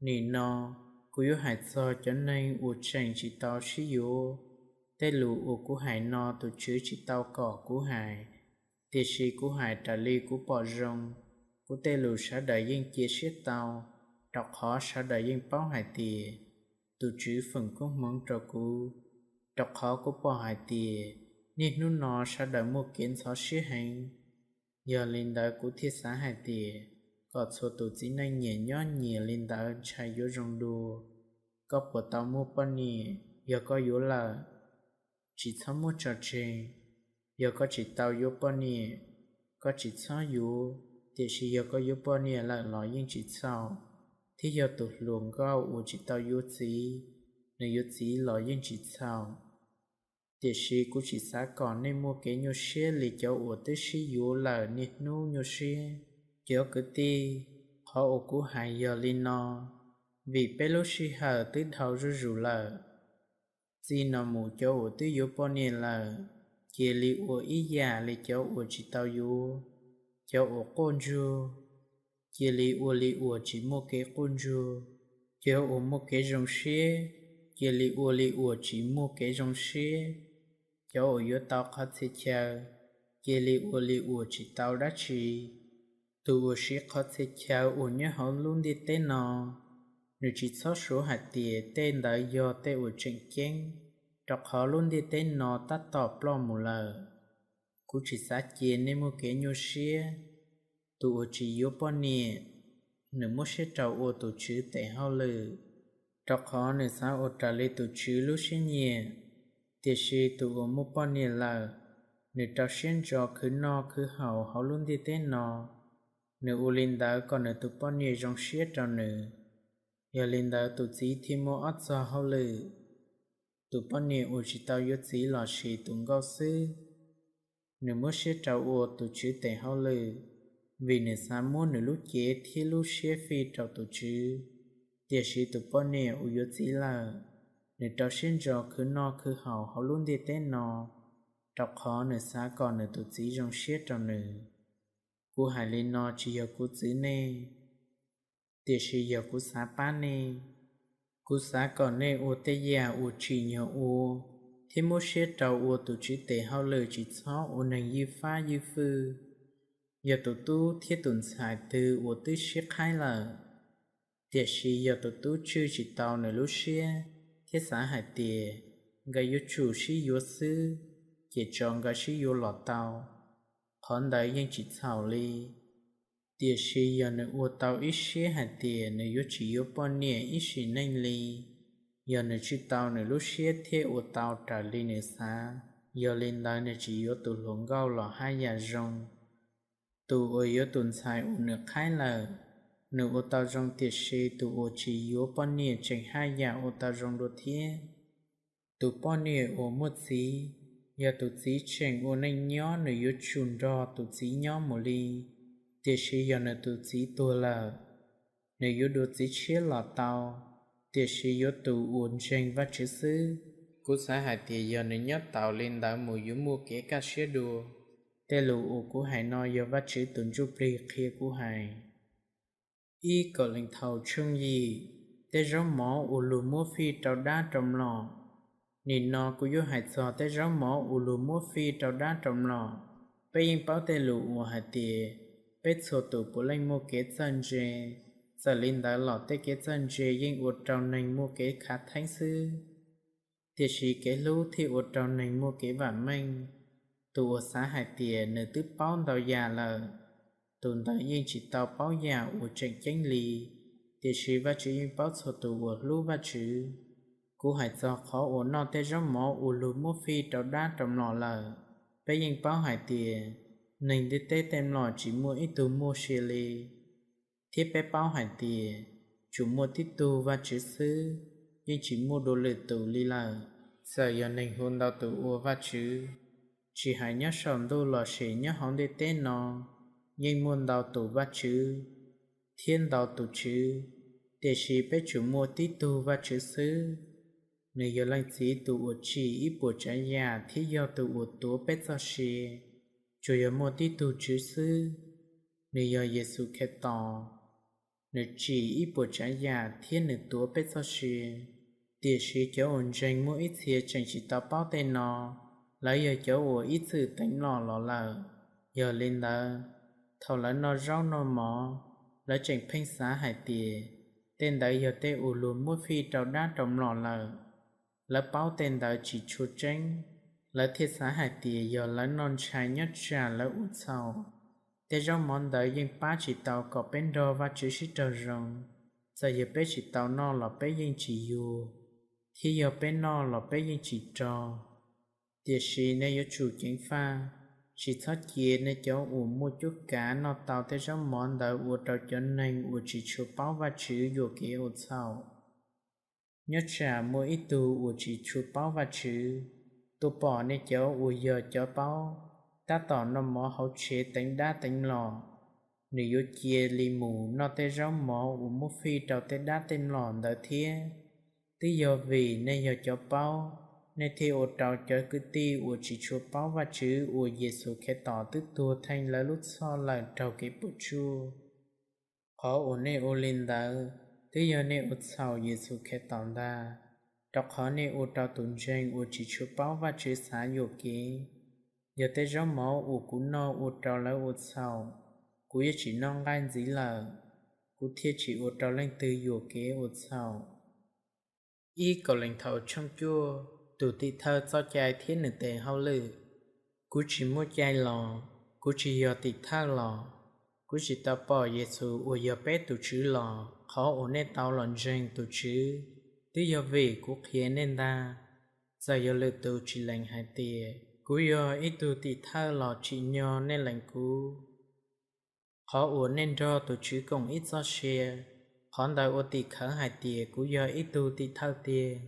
Nim no, kuv yuav hais txog cov neeg uas tseem tsis tau sib yuav. Tej lus uas kuv hais no tus Tswv tsis tau kom kuv hais, tiam sis kuv hais raws li kuv pom zoo. Kuv tej lus sawv daws yeej cia siab tau, rau qhov sawv daws yeej paub hais tias tus Tswv feem koob hmoov rau kuv, rau qhov kuv pom hais tias niaj hnub no sawv daws muaj kev ntxhov siab heev. Yog li ntawd kuv thiaj xav hais tias kom txhua tus txiv neej nyias nyob nyias li ntawd ntshai yuav zoo dua. Koj puas tau muaj poj niam? Yog koj yuav lawm, tsis txhob muab tso tseg. Yog koj tsis tau yuav poj niam, koj tsis txhob yuav, tiam sis yog koj yuav poj niam lawm los yeej tsis txhaum. Thiab yog tus hluas nkauj uas tsis tau yuav txiv, nws yuav txiv los yeej tsis txhaum. Tiam sis kuv tsis xav kom nej muaj kev nyuaj siab li cov uas twb sib yuav lawm niaj hnub nyuaj siab. Cov kwv tij, qhov uas kuv hais yog li no, vim peb lub sij hawm twb dhau zuj zus lawm. Txij no mus cov uas twb yuav poj niam lawm, cia li ua ib yam li cov uas tsis tau yuav. Cov uas quaj ntsuag, cia li ua li uas tsis muaj kev quaj ntsuag. Cov uas muaj kev zoo siab, cia li ua li uas tsis muaj kev zoo siab. Cov uas yuav tau qhov txhia chaw, cia li ua li uas tsis tau dab tsi. Tus uas siv qhov txhia chaw uas nyob hauv lub ntiaj teb no, nws tsis txhob suav hais tias tej ntawd yog tej uas tseem ceeb, rau qhov lub ntiaj teb no tab tom ploj mus lawm. Kuv tsis xav cia nej muaj kev nyuaj siab. Tus uas tsis yuav poj niam, nws muab siab rau ua tus Tswv tes hauj lwm, rau qhov nws xav ua raws li tus Tswv lub siab nyiam. Tiam sis tus uas muaj poj niam lawm, nws rau siab ntso khwv noj khwv haus hauv lub ntiaj teb no, nws ua li ntawd kom nws tus poj niam zoo siab rau nws. Yog li ntawd tus txiv thiaj muaj ob txog hauj lwm. Tus poj niam uas tsis tau yuav txiv los sis tus nkauj xwb, nws muab siab rau ua tus Tswv tes hauj lwm, vim nws xav muab nws lub cev thiab lub siab fij rau tus Tswv. Tiam sis tus poj niam uas yuav txiv lawm, nws rau siab ntso khwv noj khwv haus hauv lub ntiaj teb no, rau qhov nws xav kom nws tus txiv zoo siab rau nws. Kuv hais li no tsis yog kuv txwv nej, tiam sis yog kuv xav pab nej. Kuv xav kom nej ua tej yam uas tsim nyog ua, thiab muab siab rau ua tus Tswv tes hauj lwm, tsis txhob ua neeg ywj fab ywj fwj. Yog tus tub thiab tus ntxhais twg uas twb sib qhaib lawm, tiam sis yog tus tub tswj tsis tau nws lub siab thiab xav hais tias nkawd yuav tsum sib yuav xwb, ces tso nkawd sib yuav los tau, qhov ntawd yeej tsis txhaum li. Tiam sis yog nws ua tau ib siab hais tias nws yuav tsis yuav poj niam ib sim neej li, yog nws tswj tau nws lub siab thiab ua tau raws li nws xav, yog li ntawd nws tsis yuav tus hluas nkauj los haj yam zoo. Tus uas yuav tus ntxhais uas nws qhaib lawm, nws ua tau zoo, tiam sis tus uas tsis yuav poj niam tseem haj yam ua tau zoo dua thiab. Tus poj niam uas muaj txiv, yog tus txiv tseem ua neej nyob, nws yuav tsum nrog tus txiv nyob mus li. Tiam sis yog nws tus txiv tuag lawm, nws yuav dua txiv tshiab los tau, tiam sis yuav tus uas ntseeg Vajtswv xwb. Kuv xav hais tias yog nws nyob taus li ntawd mus yuav muaj kev kaj siab dua. Tej lus uas kuv hais no yog Vajtswv tus Ntsujplig qhia kuv hais. Ib Kauleethaus tshooj yim. Tej zaub mov uas luag muab fij rau dab rau mlom. Nim no kuv yuav hais txog tej zaub mov uas luag muab fij rau dab rau mlom. Peb yeej paub tej lus uas hais tias peb txhua tus puav leej muaj kev txawj ntse, txawm li ntawd los tej kev txawj ntse yeej ua rau neeg muaj kev khav theeb xwb, tiam sis kev hlub thiaj ua rau neeg muaj kev vam meej. Tus uas xav hais tias nws twb paub ntau yam lawm, tus ntawd yeej tsis tau paub yam uas tseem ceeb li, tiam sis Vajtswv yeej paub txhua tus uas hlub Vajtswv. Kuv hais txog qhov uas noj tej zaub mov uas luag muab fij rau dab rau mlom lawm. Peb yeej paub hais tias neeg ntiaj teb tej mlom tsis muaj ib tug muaj sia li, thiab peb paub hais tias tsuas muaj tib tug Vajtswv xwb, yeej tsis muaj dua lwm tus li lawm. Txawm yog neeg hu ntau tus ua Vajtswv, tsis hais nyob saum ntuj los sis nyob hauv ntiaj teb no, yeej muaj ntau tus vajtswv thiab ntau tus tswv, tiam sis peb tsuas muaj tib tug Vajtswv xwb. Nws yog Leej Txiv tus uas tsim ib puas tsav yam thiab yog tus uas tuav peb txoj sia. Tsuas yog muaj tib tug Tswv xwb, nws yog Yexus Khetos. Nws tsim ib puas tsav yam thiab nws tuav peb txoj sia. Tiam sis cov uas ntseeg muaj ib txhia tseem tsis tau paub tej no, lawv yog cov uas ib txwm teev mlom los lawm. Yog li ntawd, thaum lawv noj zaub noj mov, lawv tseem pheej xav hais tias tej ntawd yog tej uas luag muab fij rau dab rau mlom lawm. Lawv paub tej ntawd tsis tshua tseeb, lawv thiaj xav hais tias yog lawv noj ntshai nyob tsam lawv ua txhaum. Tej zaub mov ntawd yeej pab tsis tau kom peb nrog Vajtswv sib raug zoo. Txawm yog peb tsis tau noj los peb yeej tsis yuag, thiab yog peb noj los peb yeej tsis rog. Tiam sis nej yuav tsum ceev faj, tsis txhob cia nej cov uas muaj cuab kav noj tau tej zaub mov ntawd ua rau cov neeg uas tsis tshua paub Vajtswv yuam kev ua txhaum. Nyob tsam muaj ib tug uas tsis tshua paub Vajtswv tuaj pom nej cov uas yog cov paub tab tom noj mov hauv tsev teev dab teev mlom, nws yuav cia li mus noj tej zaub mov uas muab fij rau tej dab tej mlom ntawd thiab. Twb yog vim nej yog cov paub, nej thiaj ua rau cov kwv tij uas tsis tshua paub Vajtswv uas Yexus Khetos twb tuag theej lawv lub txhoj lawm raug kev puas tsuaj. Qhov uas nej ua li ntawd twb yog nej ua txhaum Yexus Khetos ntag, rau qhov nej ua rau tus ntseeg uas tsis tshua paub Vajtswv xav yuam kev. Yog tej zaub mov uas kuv noj ua rau lawv ua txhaum, kuv yuav tsis noj nqaij ntxiv lawm, kuv thiaj tsis ua rau leej twg yuam kev ua txhaum. Ib Kauleethaus tshooj cuaj, tus tim thawj txoj cai thiab nws tes hauj lwm. Kuv tsis muaj cai los? Kuv tsis yog tim thawj los? Kuv tsis tau pom Yexus uas yog peb tus Tswv los? Qhov uas nej tau los ntseeg tus Tswv twb yog vim kuv qhia nej ntag. Txawm yog lwm tus tsis lees hais tias kuv yog ib tug tim thawj los tsim nyog nej lees kuv. Qhov uas nej nrog tus Tswv koom ib txoj sia, qhov ntawd ua tim khawv hais tias kuv yog ib tug tim thawj tiag.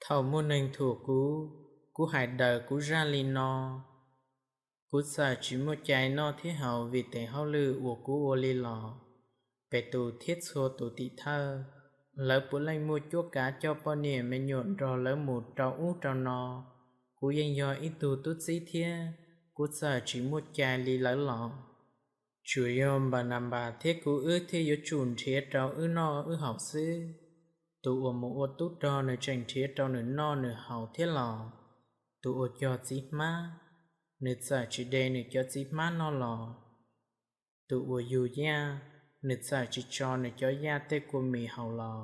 Thaum muaj neeg thuam kuv, kuv hais daws kuv zaj li no: Kuv txawm tsis muaj cai noj thiab haus vim tes hauj lwm uas kuv ua li los. Petus thiab txhua tus tim thawj, lawv puav leej muaj cuab kav coj poj niam me nyuam nrog lawv mus rau ub rau no. Kuv yeej yog ib tug tub txib thiab, kuv txawm tsis muaj cai li lawv los. Tsuas yog Npananpas thiab kuv wb thiaj yuav tsum nrhiav rau wb noj wb haus xwb. Tus uas mus ua tub rog nws tseem nrhiav rau nws noj nws haus thiab los? Tus uas cog txiv hmab, nws txawm tsis de nws cov txiv hmab noj los? Tus uas yug yaj, nws txawm tsis tso nws cov yaj tej kua mis haus los?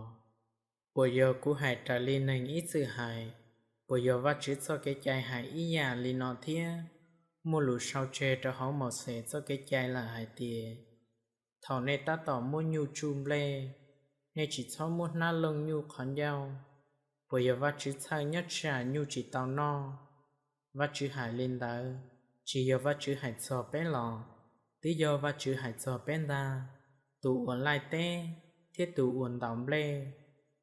Puas yog kuv hais raws li neeg ib txwm hais? Puas yog Vajtswv txoj kev cai hais ib yam li no thiab? Muaj lus sau tseg rau hauv Mauxes txoj kev cai lawm hais tias: Thaum nej tab tom muab nyuj tsuj nplej, nej tsis txhob muab hnab looj nyuj qhov ncauj. Puas yog Vajtswv txhawj nyob tsam nyuj tsis tau noj? Vajtswv hais li ntawd, tsis yog Vajtswv hais txog peb los? Twb yog Vajtswv hais txog peb ntag. Tus uas laij teb thiab tus uas ntaus nplej,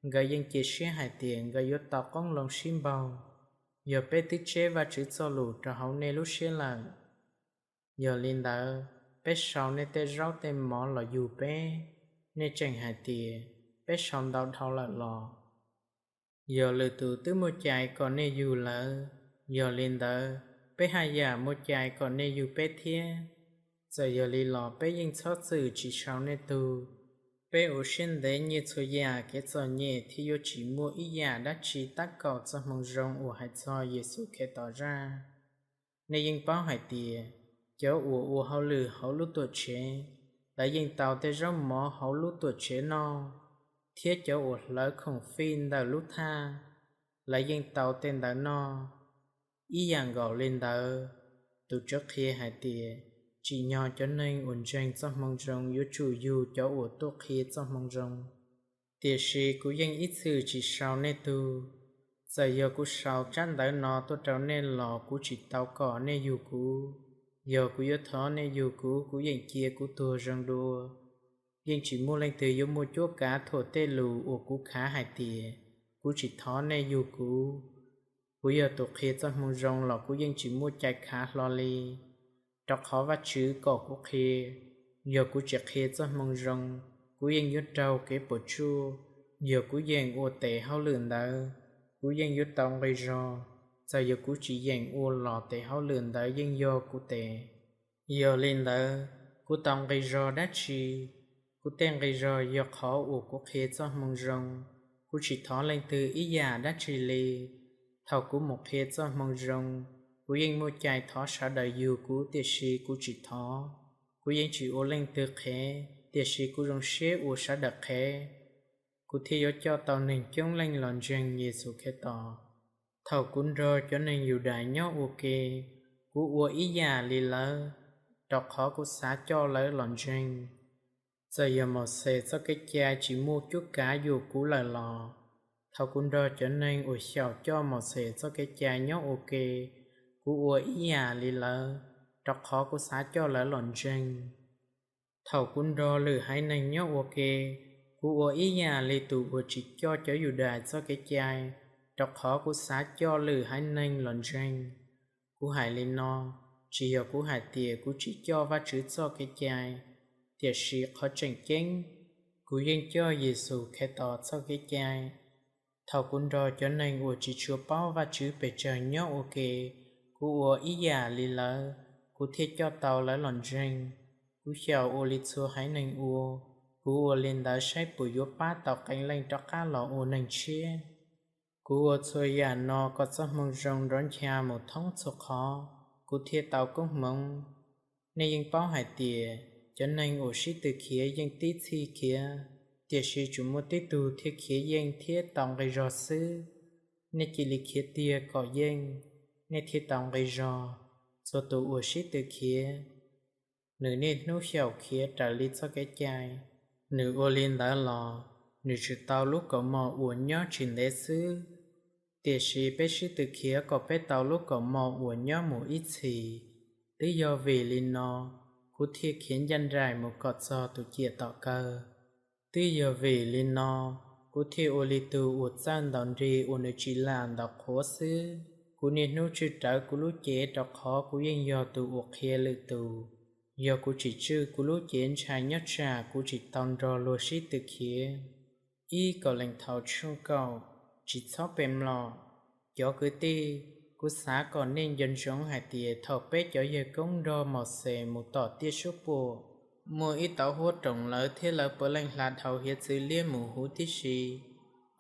nkawd yeej cia siab hais tias nkawd yuav tau qoob loo sib npaug. Yog peb twb tseb Vajtswv txoj lus rau hauv nej lub siab lawm, yog li ntawd, peb sau nej tej zaub tej mov los yug peb, nej tseem hais tias peb sau ntau dhau lawm los? Yog lwm tus twb muaj cai kom nej yug lawm, yog li ntawd, peb haj yam muaj cai kom nej yug peb thiab. Txawm yog li los peb yeej txhob txwm tsis sau nej tug. Peb ua siab ntev nyiaj txhua yam kev txom nyem thiaj yuav tsis muaj ib yam dab tsi tab kaum txoj moo zoo uas hais txog Yexus Khetos zaj. Nej yeej paub hais tias, cov uas ua hauj lwm hauv lub tuam tsev, lawv yeej tau tej zaub mov hauv lub tuam tsev noj, thiab cov uas hlawv khoom fij ntawm lub thaj, lawv yeej tau tej ntawd noj. Ib yam nkaus li ntawd, tus Tswv qhia hais tias, tsim nyog cov neeg uas ntseeg txoj moo zoo yuav tsum yug cov uas tuaj qhia txoj moo zoo. Tiam sis kuv yeej ib txwm tsis sau nej tug. Txawm yog kuv sau tsab ntawv no tuaj rau nej los kuv tsis tau kom nej yug kuv. Yog kuv yuav thov nej yug kuv, kuv yeej cia kuv tuag zoo dua. Yeej tsis muaj leej twg yuav muaj cuab kav thuam tej lus uas kuv khav hais tias, kuv tsis thov nej yug kuv. Kuv yog tus qhia txoj moo zoo los kuv yeej tsis muaj cai khav hlo li. Rau qhov Vajtswv kom kuv qhia, yog kuv tsis qhia txoj moo zoo, kuv yeej yuav raug kev puas tsuaj. Yog kuv yeem ua tes hauj lwm ntawd, kuv yeej yuav tau nqi zog. Txawm yog kuv tsis yeem ua los tes hauj lwm ntawd yeej yog kuv tes. Yog li ntawd, kuv tau nqi zog dab tsi? Kuv tej nqi zog yog qhov uas kuv qhia txoj moo zoo. Kuv tsis thov leej twg ib yam dab tsi li. Thaum kuv mus qhia txoj moo zoo, kuv yeej muaj cai thov sawv daws yug kuv, tiam sis kuv tsis thov. Kuv yeej tsis ua leej twg qhev, tiam sis kuv zoo siab ua sawv daws qhev, kuv thiaj yuav coj tau neeg coob leej los ntseeg Yexus Khetos. Thaum kuv nrog cov neeg Yudais nyob ua ke, kuv ua ib yam li lawv, rau qhov kuv xav coj lawv los ntseeg. Txawm yog Mauxes txoj kev cai tsis muaj cuab kav yuam kuv lawm los, thaum kuv nrog cov neeg uas xyaum coj Mauxes txoj kev cai nyob ua ke, kuv ua ib yam li lawv, rau qhov kuv xav coj lawv los ntseeg. Thaum kuv nrog lwm haiv neeg nyob ua ke, kuv ua ib yam li tus uas tsis coj cov Yudais txoj kev cai, rau qhov kuv xav coj lwm haiv neeg los ntseeg. Kuv hais li no, tsis yog kuv hais tias kuv tsis coj Vajtswv txoj kev cai, tiam sis qhov tseem ceeb, kuv yeej coj Yexus Khetos txoj kev cai. Thaum kuv nrog cov neeg uas tsis tshua paub Vajtswv pes tsawg nyob ua ke, kuv ua ib yam li lawv, kuv thiaj coj tau lawv los ntseeg. Kuv xyaum ua li txhua haiv neeg ua, kuv ua li ntawd saib puas yuav pab tau qee leej rov qab los ua neeg tshiab. Kuv ua txhua yam no kom txoj moo zoo nrov ncha mus thoob txhua qhov, kuv thiaj tau koob hmoov. Nej yeej paub hais tias, cov neeg uas sib tw khiav yeej tib txhij khiav, tiam sis tsuas muaj tib tug thiaj khiav yeej thiab tau nqi zog xwb. Nej cia li khiav tiag kom yeej, nej thiaj tau nqi zog. Txhua tus uas sib tw khiav, nws niaj hnub xyaum khiav raws li txoj kev cai. Nws ua li ntawd los, nws tsuas tau lub kaus mom uas nyob tsis ntev xwb. Tiam sis peb sib tw khiav kom peb tau lub kaus mom uas nyob mus ib txhis. Twb yog vim li no, kuv thiaj khiav ncaj nraim mus kom txog tus ciam tom kawg. Twb yog vim li no, kuv thiaj ua li tus uas txawj ntaus nrig uas nws tsis lam ntaus qhuav xwb. Kuv niaj hnub tswj rawv kuv lub cev, rau qhov kuv yeej yog tus uas qhia lwm tus. Yog kuv tsis tswj kuv lub cev, ntshai nyob tsam kuv tsis tau nrog luag sib tw khiav. Ib Kauleethaus tshooj kaum. Tsis txhob pe mlom. Cov kwv tij, kuv xav kom nej nco ntsoov hais tias thaum peb cov yawg koob nrog Mauxes mus tom tiaj suab puam, muaj ib tauv huab roos lawv thiab lawv puav leej hla dhau hiav txwv liab mus huv tib si.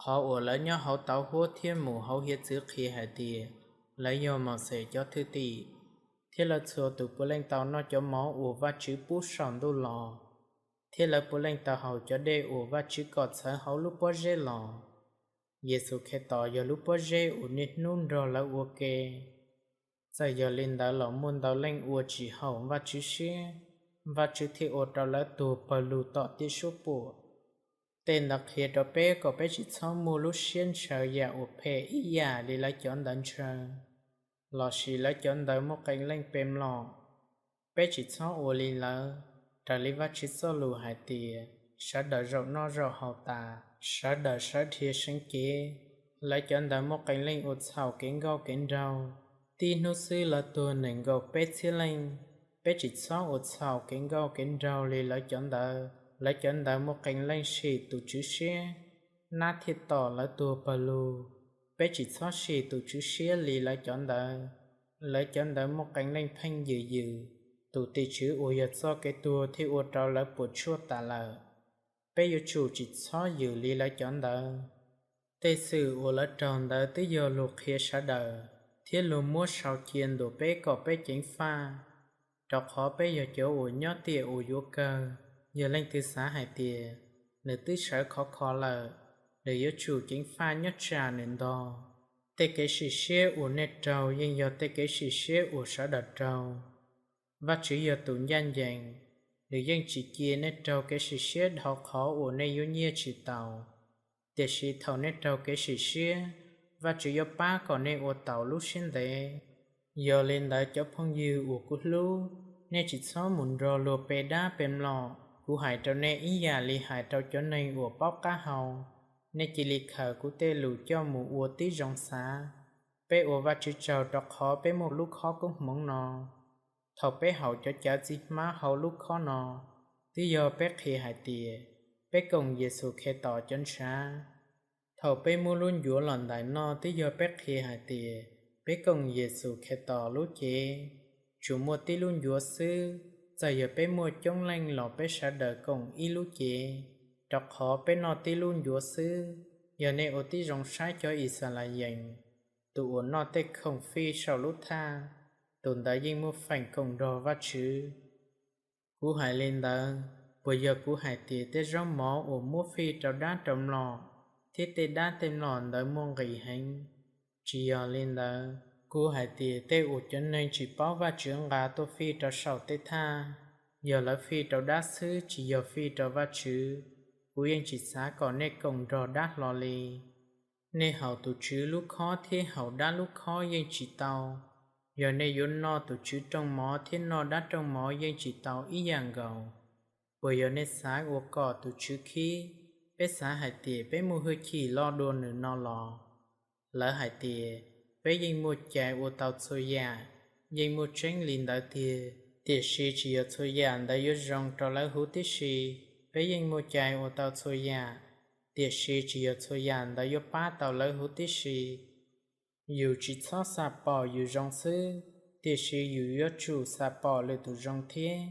Qhov uas lawv nyob hauv tauv huab thiab mus hauv hiav txwv qhia hais tias lawv yog Mauxes cov thwj tim, thiab lawv txhua tus puav leej tau noj cov mov uas Vajtswv pub saum ntuj los, thiab lawv puav leej tau haus cov dej uas Vajtswv kom txhawv hauv lub pob zeb los. Yexus Khetos yog lub pob zeb uas niaj hnub nrog lawv ua ke. Txawm yog li ntawd los muaj ntau leej ua tsis haum Vajtswv siab, Vajtswv thiaj ua rau lawv tuag pawg lug tom tiaj suab puam. Tej ntawd qhia rau peb kom peb tsis txhob muaj lub siab ntshaw yam uas phem ib yam li lawv cov ntawd ntshaw, lossis lawv cov ntawd muaj qee leej pe mlom. Peb tsis txhob ua li lawv, raws li Vajtswv txoj lus hais tias, sawv daws zaum noj zaum haus tas, sawv daws sawv dhia seev cev. Lawv cov ntawd muaj qee leej ua txhaum kev nkauj kev nraug, tib hnub xwb lawv tuag nees nkaum peb txhiab leej. Peb tsis txhob ua txhaum kev nkauj kev nraug li lawv cov ntawd. Lawv cov ntawd muaj qee leej sim tus Tswv siab, nab thiaj tom lawv tuag pawg lug. Peb tsis txhob sim tus Tswv siab li lawv cov ntawd. Lawv cov ntawd muaj qee leej pheej yws yws, tus tim tswv uas yog txoj kev tuag thiaj ua rau lawv puas tsuaj tas lawm. Peb yuav tsum tsis txhob yws li lawv cov ntawd. Tej xwm uas lawv raug ntawd twb yog luag qhia sawv daws, thiab luag muab sau cia ntuas peb kom peb ceev faj, rau qhov peb yog cov uas nyob tiam uas yuav kawg. Yog leej twg xav hais tias, nws twb sawv khov kho lawm, nws yuav tsum ceev faj nyob tsam nws ntog. Tej kev sim siab uas nej raug yeej yog tej kev sim siab uas sawv daws raug. Vajtswv yog tus ncaj ncees, nws yeej tsis cia nej raug kev sim siab dhau qhov uas nej yuav nyiaj tsis taus. Tiam sis thaum nej raug kev sim siab, Vajtswv yuav pab kom nej ua taus lub siab ntev. Yog li ntawd cov phooj ywg uas kuv hlub, nej tsis txhob mus nrog luag pe dab pe mlom. Kuv hais rau nej ib yam li hais rau cov neeg uas paub qab hau. Nej cia li khaws kuv tej lus coj mus ua tib zoo xav. Peb ua Vajtswv tsaug rau qhov peb muaj lub khob koob hmoov no. Thaum peb haus cov cawv txiv hmab hauv lub khob no, twb yog peb qhia hais tias peb koom Yexus Khetos cov ntshav. Thaum peb muab lub ncuav los ntais noj, twb yog peb qhia hais tias peb koom Yexus Khetos lub cev. Tsuas muaj tib lub ncuav xwb, txawm yog peb muaj coob leej los peb sawv daws koom ib lub cev, rau qhov peb noj tib lub ncuav xwb. Yog nej ua tib zoo saib cov Yixalayees, tus uas noj tej khoom fij saum lub thaj, tus ntawd yeej muaj feem koom nrog Vajtswv. Kuv hais li ntawd, puas yog kuv hais tias tej zaub mov uas muab fij rau dab rau mlom thiab tej dab tej mlom ntawd muaj nqis heev? Tsis yog li ntawd. Kuv hais tias tej uas cov neeg tsis paub Vajtswv nqa tuaj fij rau saum tej thaj, yog lawv fij rau dab xwb tsis yog fij rau Vajtswv, kuv yeej tsis xav kom nej koom nrog dab hlo li. Nej haus tus Tswv lub khob thiab haus dab lub khob yeej tsis tau. Yog nej yuav noj tus Tswv rooj mov thiab noj dab rooj mov yeej tsis tau ib yam nkaus. Puas yog nej xav ua kom tus Tswv khib? Peb xav hais tias peb muaj hwj chim loj dua nws no los? Lawv hais tias, peb yeej muaj cai ua tau txhua yam. Yeej muaj tseeb li ntawd tiag, tiam sis tsis yog txhua yam ntawd yuav zoo rau lawv huv tib si. Peb yeej muaj cai ua tau txhua yam, tiam sis tsis yog txhua yam ntawd yuav pab tau lawv huv tib si. Yus tsis txhob xam pom yus zoo xwb, tiam sis yus yuav tsum xam pom lwm tus zoo thiab.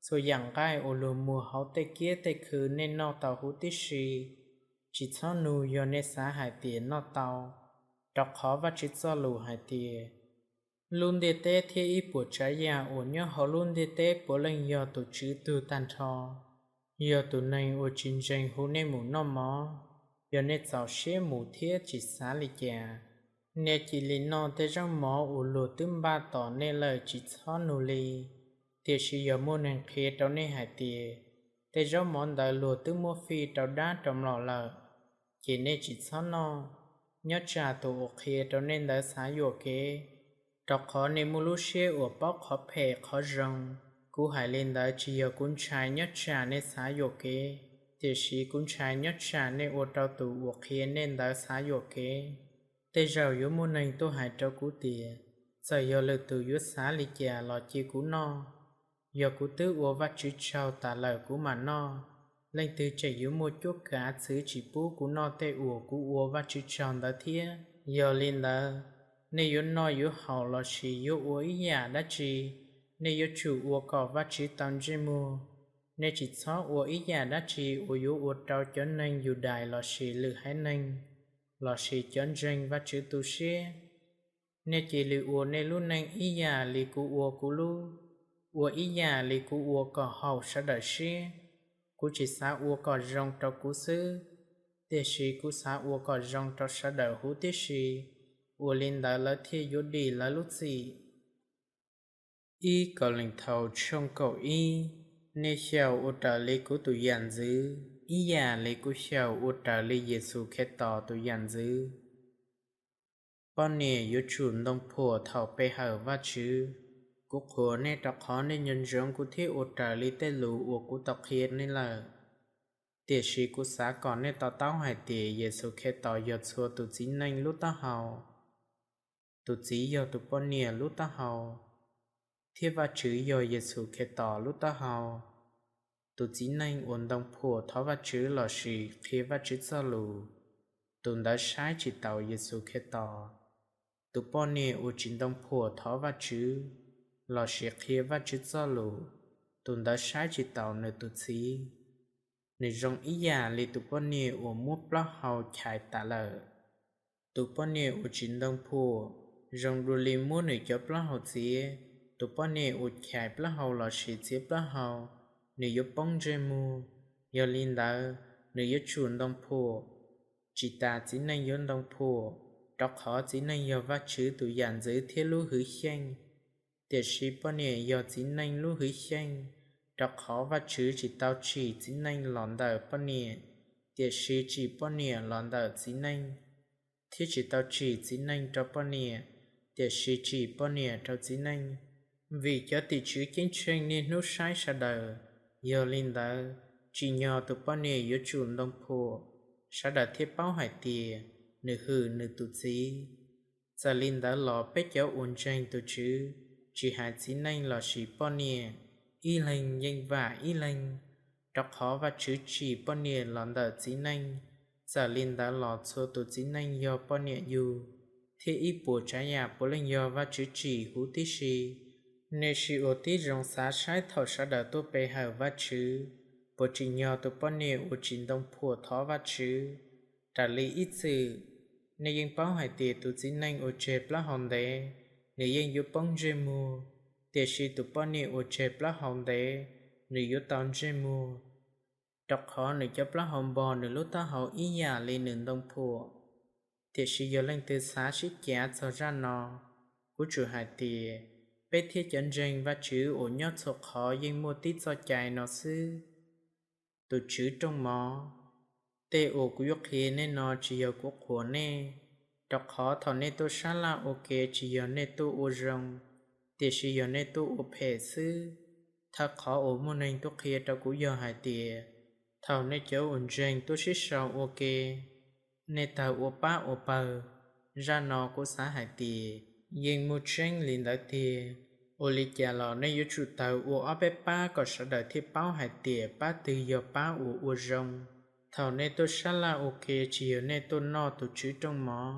Txhua yam nqaij uas luag muag hauv tej kiab tej khw nej noj tau huv tib si. Tsis txhob nug yog nej xav hais tias noj tau, rau qhov Vajtswv txoj lus hais tias, lub ntiaj teb thiab ib puas tsav yam uas nyob hauv lub ntiaj teb puav leej yog tus Tswv tug tag nrho. Yog tus neeg uas tsis ntseeg hu nej mus noj mov, yog nej txaus siab mus thiab tsis xav li cas, nej cia li noj tej zaub mov uas luag twb npaj tos nej lawm, tsis txhob nug li. Tiam sis yog muaj neeg qhia rau nej hais tias, tej zaub mov ntawd luag twb muab fij rau dab rau mlom lawm, ces nej tsis txhob noj, nyob tsam tus uas qhia rau nej ntawd xav yuam kev, rau qhov nej muaj lub siab uas paub qhov phem qhov zoo. Kuv hais li ntawd tsis yog kuv ntshai nyob tsam nej xav yuam kev, tiam sis kuv ntshai nyob tsam nej ua rau tus uas qhia nej ntawd xav yuam kev. Tej zaum yuav muaj neeg tuaj hais rau kuv tias, txawm yog lwm tus yuav xav li cas los cia kuv noj. Yog kuv twb ua Vajtswv tsaug tas lawm kuv mam noj, leej twg tseem yuav muaj cuab kav txwv tsis pub kuv noj tej uas kuv ua Vajtswv tsaug ntawd thiab? Yog li ntawd, nej yuav noj yuav haus lossis yuav ua ib yam dab tsi, nej yuav tsum ua kom Vajtswv tau ntsej muag. Nej tsis txhob ua ib yam dab tsi uas yuav ua rau cov neeg Yudais lossis lwm haiv neeg lossis cov ntseeg Vajtswv tu siab. Nej cia li ua nej lub neej ib yam li kuv ua kuv lub, ua ib yam li kuv ua kom haum sawv daws siab. Kuv tsis xav ua kom zoo rau kuv xwb, tiam sis kuv xav ua kom zoo rau sawv daws huv tib si, ua li ntawd lawv thiaj yuav dim lawv lub txim. Ib Kauleethaus tshooj kaum ib. Nej xyaum ua raws li kuv tus yam ntxwv, ib yam li kuv xyaum ua raws li Yexus Khetos tus yam ntxwv. Poj niam yuav tsum ntoo phuam thaum pe hawm Vajtswv. Kuv qhuas nej rau qhov nej nco ntsoov kuv thiab ua raws li tej lus uas kuv tau qhia nej lawm. Tiam sis kuv xav kom nej to taub hais tias Yexus Khetos yog txhua tus txiv neej lub taub hau. Tus txiv yog tus poj niam lub taub hau, thiab Vajtswv yog Yexus Khetos lub taub hau. Tus txiv neej uas ntoo phuam thov Vajtswv lossis qhia Vajtswv txoj lus, tus ntawd saib tsis taus Yexus Khetos. Tus poj niam uas tsis ntoo phuam thov Vajtswv lossis qhia Vajtswv txoj lus, tus ntawd saib tsis taus nws tus txiv. Nws zoo ib yam li tus poj niam uas muab plaub hau chais tas lawm. Tus poj niam uas tsis ntoo phuam zoo dua li muab nws cov plaub hau txiav. Tus poj niam uas chais plaub hau lossis txiav plaub hau, nws yuav poob ntsej muag. Yog li ntawd, nws yuav tsum ntoo phuam. Tsis tas txiv neej yuav ntoo phuam, rau qhov txiv neej yog Vajtswv tus yam ntxwv thiab lub hwv xyeej. Tiam sis poj niam yog txiv neej lub hwv xyeej, rau qhov Vajtswv tsis tau tsim txiv neej los ntawm poj niam, tiam sis tsim poj niam los ntawm txiv neej. thiab tsis tau tsim txiv neej rau poj niam, tiam sis tsim poj niam rau txiv neej. Vim cov tim tswv ceeb tsheej niaj hnub saib sawv daws, yog li ntawd, tsim nyog tus poj niam yuav tsum ntoo phuam, sawv daws thiaj paub hais tias nws hwm nws tus txiv. Txawm li ntawd los peb cov uas ntseeg tus Tswv, tsis hais txiv neej lossis poj niam, ib leeg yeej vam ib leeg, rau qhov Vajtswv tsim poj niam los ntawm txiv neej. Txawm li ntawd los txhua tus txiv neej yog poj niam yug, thiab ib puas tsav yam puav leej yog Vajtswv tsim huv tib si. Nej sim ua tib zoo xav saib thaum sawv daws tuaj pe hawm Vajtswv, puas tsim nyog tus poj niam uas tsis ntoo phuam thov Vajtswv? Raws li ib txwm, nej yeej paub hais tias tus txiv neej uas tseg plaub hau ntev, nws yeej yuav poob ntsej muag, tiam sis tus poj niam uas tseg plaub hau ntev, nws yuav tau ntsej muag, rau qhov nws cov plaub hau npog nws lub taub hau ib yam li nws ntoo phuam. Tiam sis yog leej twg xav sib cav txog zaj no, kuv tsuas hais tias, peb thiab cov ntseeg Vajtswv uas nyob txhua qhov yeej muaj tib txoj cai no xwb. Tus Tswv rooj mov. Tej uas kuv yuav qhia nej no tsis yog kuv qhuas nej, rau qhov thaum nej tuaj sab laj ua ke tsis yog nej tuaj ua zoo, tiam sis yog nej tuaj ua phem xwb. Thawj qhov uas muaj neeg tuaj qhia rau kuv yog hais tias, thaum nej cov uas ntseeg tuaj sib sau ua ke, nej tawg ua pab ua pawg. Zaj no kuv xav hais tias, yeej muaj tseeb li ntawd tiag. Ua li cas los nej yuav tsum tawg ua ob peb pab kom sawv daws thiaj paub hais tias pab twg yog pab uas ua zoo. Thaum nej tuaj sab laj ua ke tsis yog nej tuaj noj tus Tswv rooj mov,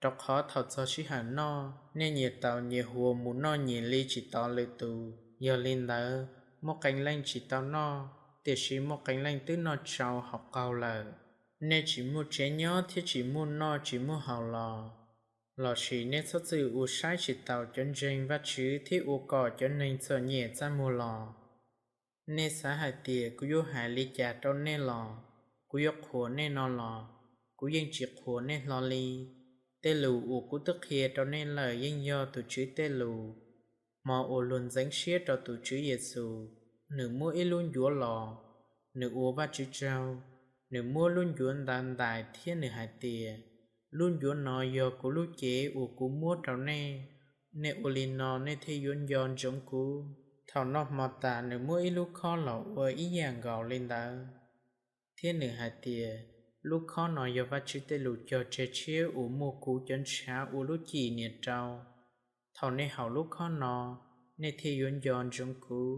rau qhov thaum txog sij hawm noj, nej nyias taus nyias huas mus noj nyias li tsis tos lwm tus. Yog li ntawd, muaj qee leej tsis tau noj, tiam sis muaj qee leej twb noj tsau haus qaug lawm. Nej tsis muaj tsev nyob thiab tsis muaj noj tsis muaj haus los? Lossis nej txhob txwm ua saib tsis taus cov ntseeg Vajtswv thiab ua kom cov neeg txom nyem txaj muag los? Nej xav hais tias kuv yuav hais li cas rau nej los? Kuv yuav qhuas nej no los? Kuv yeej tsis qhuas nej hlo li. Tej lus uas kuv twb qhia rau nej lawm yeej yog tus Tswv tej lus. Hmo uas luag ntxeev siab rau tus Tswv Yexus, nws muab ib lub ncuav los, nws ua Vajtswv tsaug, nws muab lub ncuav ntawd ntais thiab nws hais tias, lub ncuav no yog kuv lub cev uas kuv muab rau nej. Nej ua li no nej thiaj yuav nco ntsoov kuv. Thaum noj hmo tas nws muab ib lub khob los ua ib yam nkaus li ntawd, thiab nws hais tias, lub khob no yog Vajtswv tej lus cog tseg tshiab uas muaj kuv cov ntshav ua lub cim nias rau. Thaum nej haus lub khob no, nej thiaj yuav nco ntsoov kuv,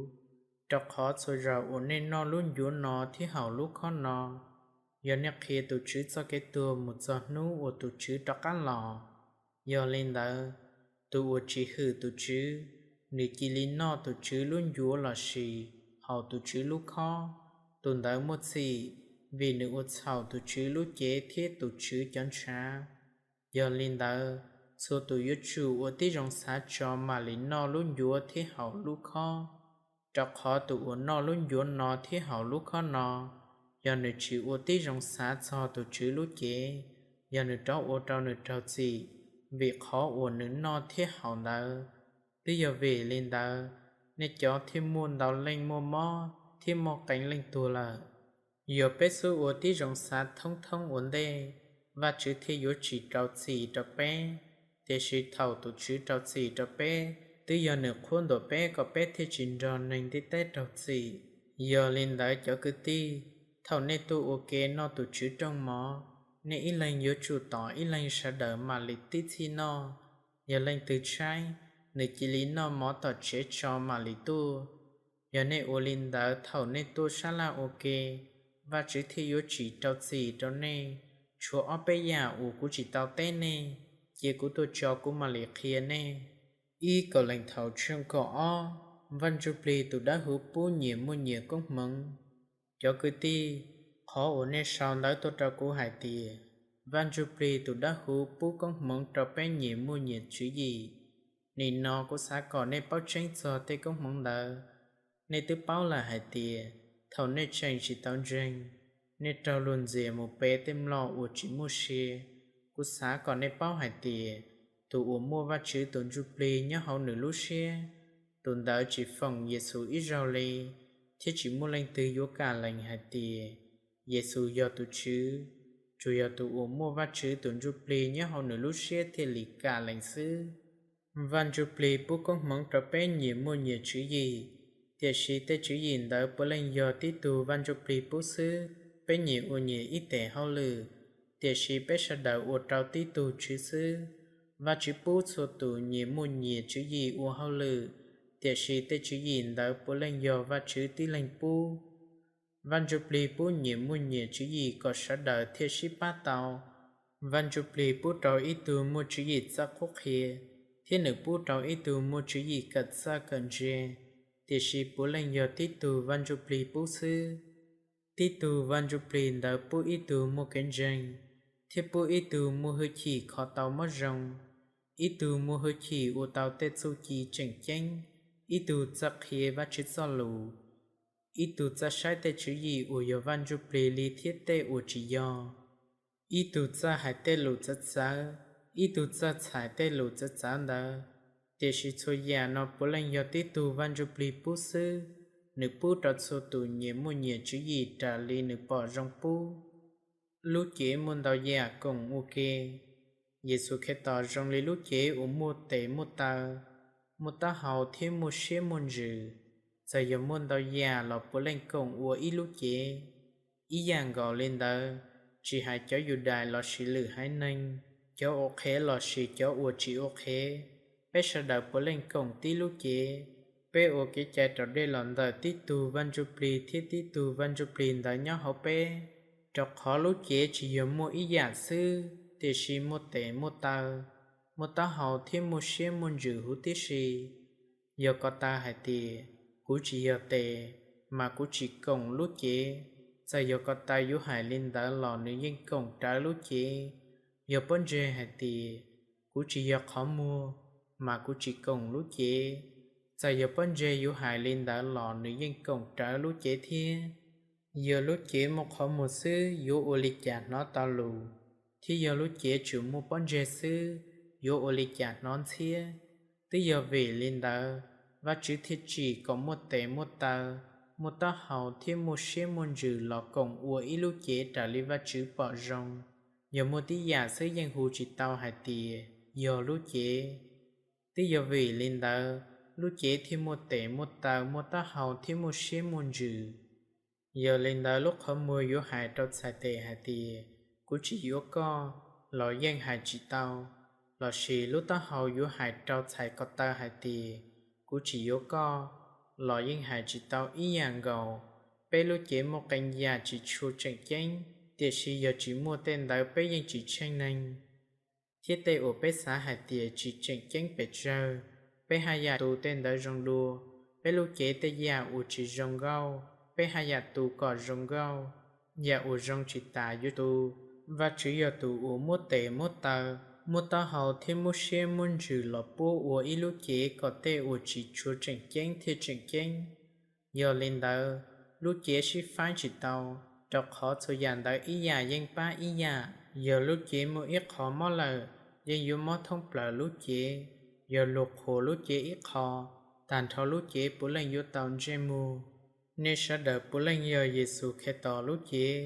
rau qhov txhua zaus uas nej noj lub ncuav no thiab haus lub khob no, yog nej qhia tus Tswv txoj kev tuag mus txog hnub uas tus Tswv rov qab los. Yog li ntawd, tus uas tsis hwm tus Tswv, nws cia li noj tus Tswv lub ncuav lossis haus tus Tswv lub khob, tus ntawd muaj txhim, vim nws ua txhaum tus Tswv lub cev thiab tus Tswv cov ntshav. Yog li ntawd, txhua tus yuav tsum ua tib zoo xav tso mam li noj lub ncuav thiab haus lub khob, rau qhov tus uas noj lub ncuav no thiab haus lub khob no, yog nws tsis ua tib zoo xav txog tus Tswv lub cev, yog nws rov ua rau nws raug txim vim qhov uas nws noj thiab haus ntawd. Twb yog vim li ntawd, nej cov thiaj muaj ntau leej muaj mob thiab muaj qee leej tuag lawm. Yog peb xub ua tib zoo xav thoob thoob ua ntej, Vajtswv thiaj yuav tsis rau txim rau peb. Tiam sis thaum tus Tswv rau txim rau peb, twb yog nws qhuab ntuas peb kom peb thiaj tsis nrog neeg ntiaj teb raug txim. Yog li ntawd cov kwv tij, thaum nej tuaj ua ke noj tus Tswv rooj mov, nej ib leeg yuav tsum tos ib leeg sawv daws mam li tib txhij noj. Yog leej twg tshaib, nws cia li noj mov tom tsev tso mam li tuaj. Yog nej ua li ntawd thaum nej tuaj sab laj ua ke, Vajtswv thiaj yuav tsis rau txim rau nej. Tshuav ob peb yam uas kuv tsis tau teb nej, cia kuv tuaj tso kuv mam li qhia nej. Ib Kauleethaus tshooj kaum ob. Vaj Ntsujplig tus Dawbhuv pub nyias muaj nyias koob hmoov. Cov kwv tij, qhov uas nej sau ntawv tuaj rau kuv hais tias, Vaj Ntsujplig tus Dawbhuv pub koob hmoov rau peb nyias muaj nyias tswv yim, nim no kuv xav kom nej paub tseeb txog tej koob hmoov ntawd. Nej twb paub lawm hais tias, thaum nej tseem tsis tau ntseeg, nej raug luag ntxias mus pe tej mlom uas tsis muaj sia. Kuv xav kom nej paub hais tias, tus uas muaj Vajtswv tus Ntsujplig nyob hauv nws lub siab, tus ntawd tsis foom Yexus ib zaug li, thiab tsis muaj leej twg yuav kam lees hais tias, Yexus yog tus Tswv. Tsuas yog tus uas muaj Vajtswv tus Ntsujplig nyob hauv nws lub siab thiaj li kam lees xwb. Vaj Ntsujplig pub koob hmoov rau peb nyias muaj nyias tswv yim, tiam sis tej tswv yim ntawd puav leej yog tib tug Vaj Ntsujplig pub xwb. Peb nyias ua nyias ib tes hauj lwm, tiam sis peb sawv daws ua rau tib tug Tswv xwb. Vajtswv pub txhua tus nyias muaj nyias tswv yim ua hauj lwm, tiam sis tej tswv yim ntawd puav leej yog Vajtswv tib leeg pub. Vaj Ntsujplig pub nyias muaj nyias tswv yim kom sawv daws thiaj sib pab tau. Vaj Ntsujplig pub rau ib tug muaj tswv yim txawj qhuab qhia, thiab nws pub rau ib tug muaj tswv yim kawm txawj kawm ntse, tiam sis puav leej yog tib tug Vaj Ntsujplig pub xwb. Tib tug Vaj Ntsujplig ntawd pub ib tug muaj kev ntseeg, thiab pub ib tug muaj hwj chim kho tau mob zoo, ib tug muaj hwj chim ua tau tej txuj ci tseem ceeb, ib tug txawj qhia Vajtswv txoj lus, ib tug txawj saib tej tswv yim uas yog Vaj Ntsujplig li thiab tej uas tsis yog, ib tug txawj hais tej lus txawv txawv, ib tug txawj txhais tej lus txawv txawv ntawd. Tiam sis txhua yam no puav leej yog tib tug Vaj Ntsujplig pub xwb. Nws pub rau txhua tus nyias muaj nyias tswv yim raws li nws pom zoo pub. Lub cev muaj ntau yam koom ua ke. Yexus Khetos zoo li lub cev uas muaj tes muaj taw, muaj taub hau thiab muaj siab muaj ntsws. Txawm yog muaj ntau yam los puav leej koom ua ib lub cev. Ib yam nkaus li ntawd, tsis hais cov Yudais lossis lwm haiv neeg, cov ua qhev lossis cov uas tsis ua qhev, peb sawv daws puav leej koom tib lub cev. Peb ua kev cai raus dej los ntawm tib tug Vaj Ntsujplig thiab tib tug Vaj Ntsujplig ntawd nyob hauv peb, rau qhov lub cev tsis yog muaj ib yam xwb, tiam sis muaj tes muaj taw, muaj taub hau thiab muaj siab muaj ntsws huv tib si. Yog ko taw hais tias, Kuv tsis yog tes, mas kuv tsis koom lub cev, txawm yog ko taw yuav hais li ntawd los nws yeej koom rawv lub cev. Yog pob ntseg hais tias, Kuv tsis yog qhov muag, mas kuv tsis koom lub cev, txawm yog pob ntseg yuav hais li ntawd los nws yeej koom rawv lub cev thiab. Yog lub cev muaj qhov muag xwb yuav ua li cas hnov tau lus, thiab yog lub cev tsuas muaj pob ntseg xwb yuav ua li cas hnov ntxhiab? Twb yog vim li ntawd, Vajtswv thiaj tsim kom muaj tes muaj taw, muaj taub hau thiab muaj siab muaj ntsws los koom ua ib lub cev raws li Vajtswv pom zoo. Yog muaj tib yam xwb yeej hu tsis tau hais tias yog lub cev. Twb yog vim li ntawd, lub cev thiaj muaj tes muaj taw, muaj taub hau thiab muaj siab muaj ntsws. Yog li ntawd, lub qhov muag yuav hais rau txhais tes hais tias, Kuv tsis yuav koj, los yeej hais tsis tau, lossis lub taub hau yuav hais rau txhais ko taw hais tias, Kuv tsis yuav koj, los yeej hais tsis tau ib yam nkaus. Peb lub cev muaj qee yam tsis tshua tseem ceeb, tiam sis yog tsis muaj tej ntawd peb yeej tsis tsheej neeg. Thiab tej uas peb xav hais tias tsis tseem ceeb pes tsawg, peb haj yam tu tej ntawd zoo dua. Peb lub cev tej yam uas tsis zoo nkauj, peb haj yam tu kom zoo nkauj. Yam uas zoo tsis tas yuav tu. Vajtswv yog tus uas muab tes muab taw, muab taub hau thiab muab siab muab ntsws los puab ua ib lub cev kom tej uas tsis tshua tseem ceeb thiaj tseem ceeb. Yog li ntawd, lub cev sib faib tsis tau, rau qhov txhua yam ntawd ib yam yeej pab ib yam. Yog lub cev muaj ib qho mob lawm, yeej yuav mob thoob plaws lub cev. Yog luag qhuas lub cev ib qho, tag nrho lub cev puav leej yuav tau ntsej muag. Nej sawv daws puav leej yog Yexus Khetos lub cev,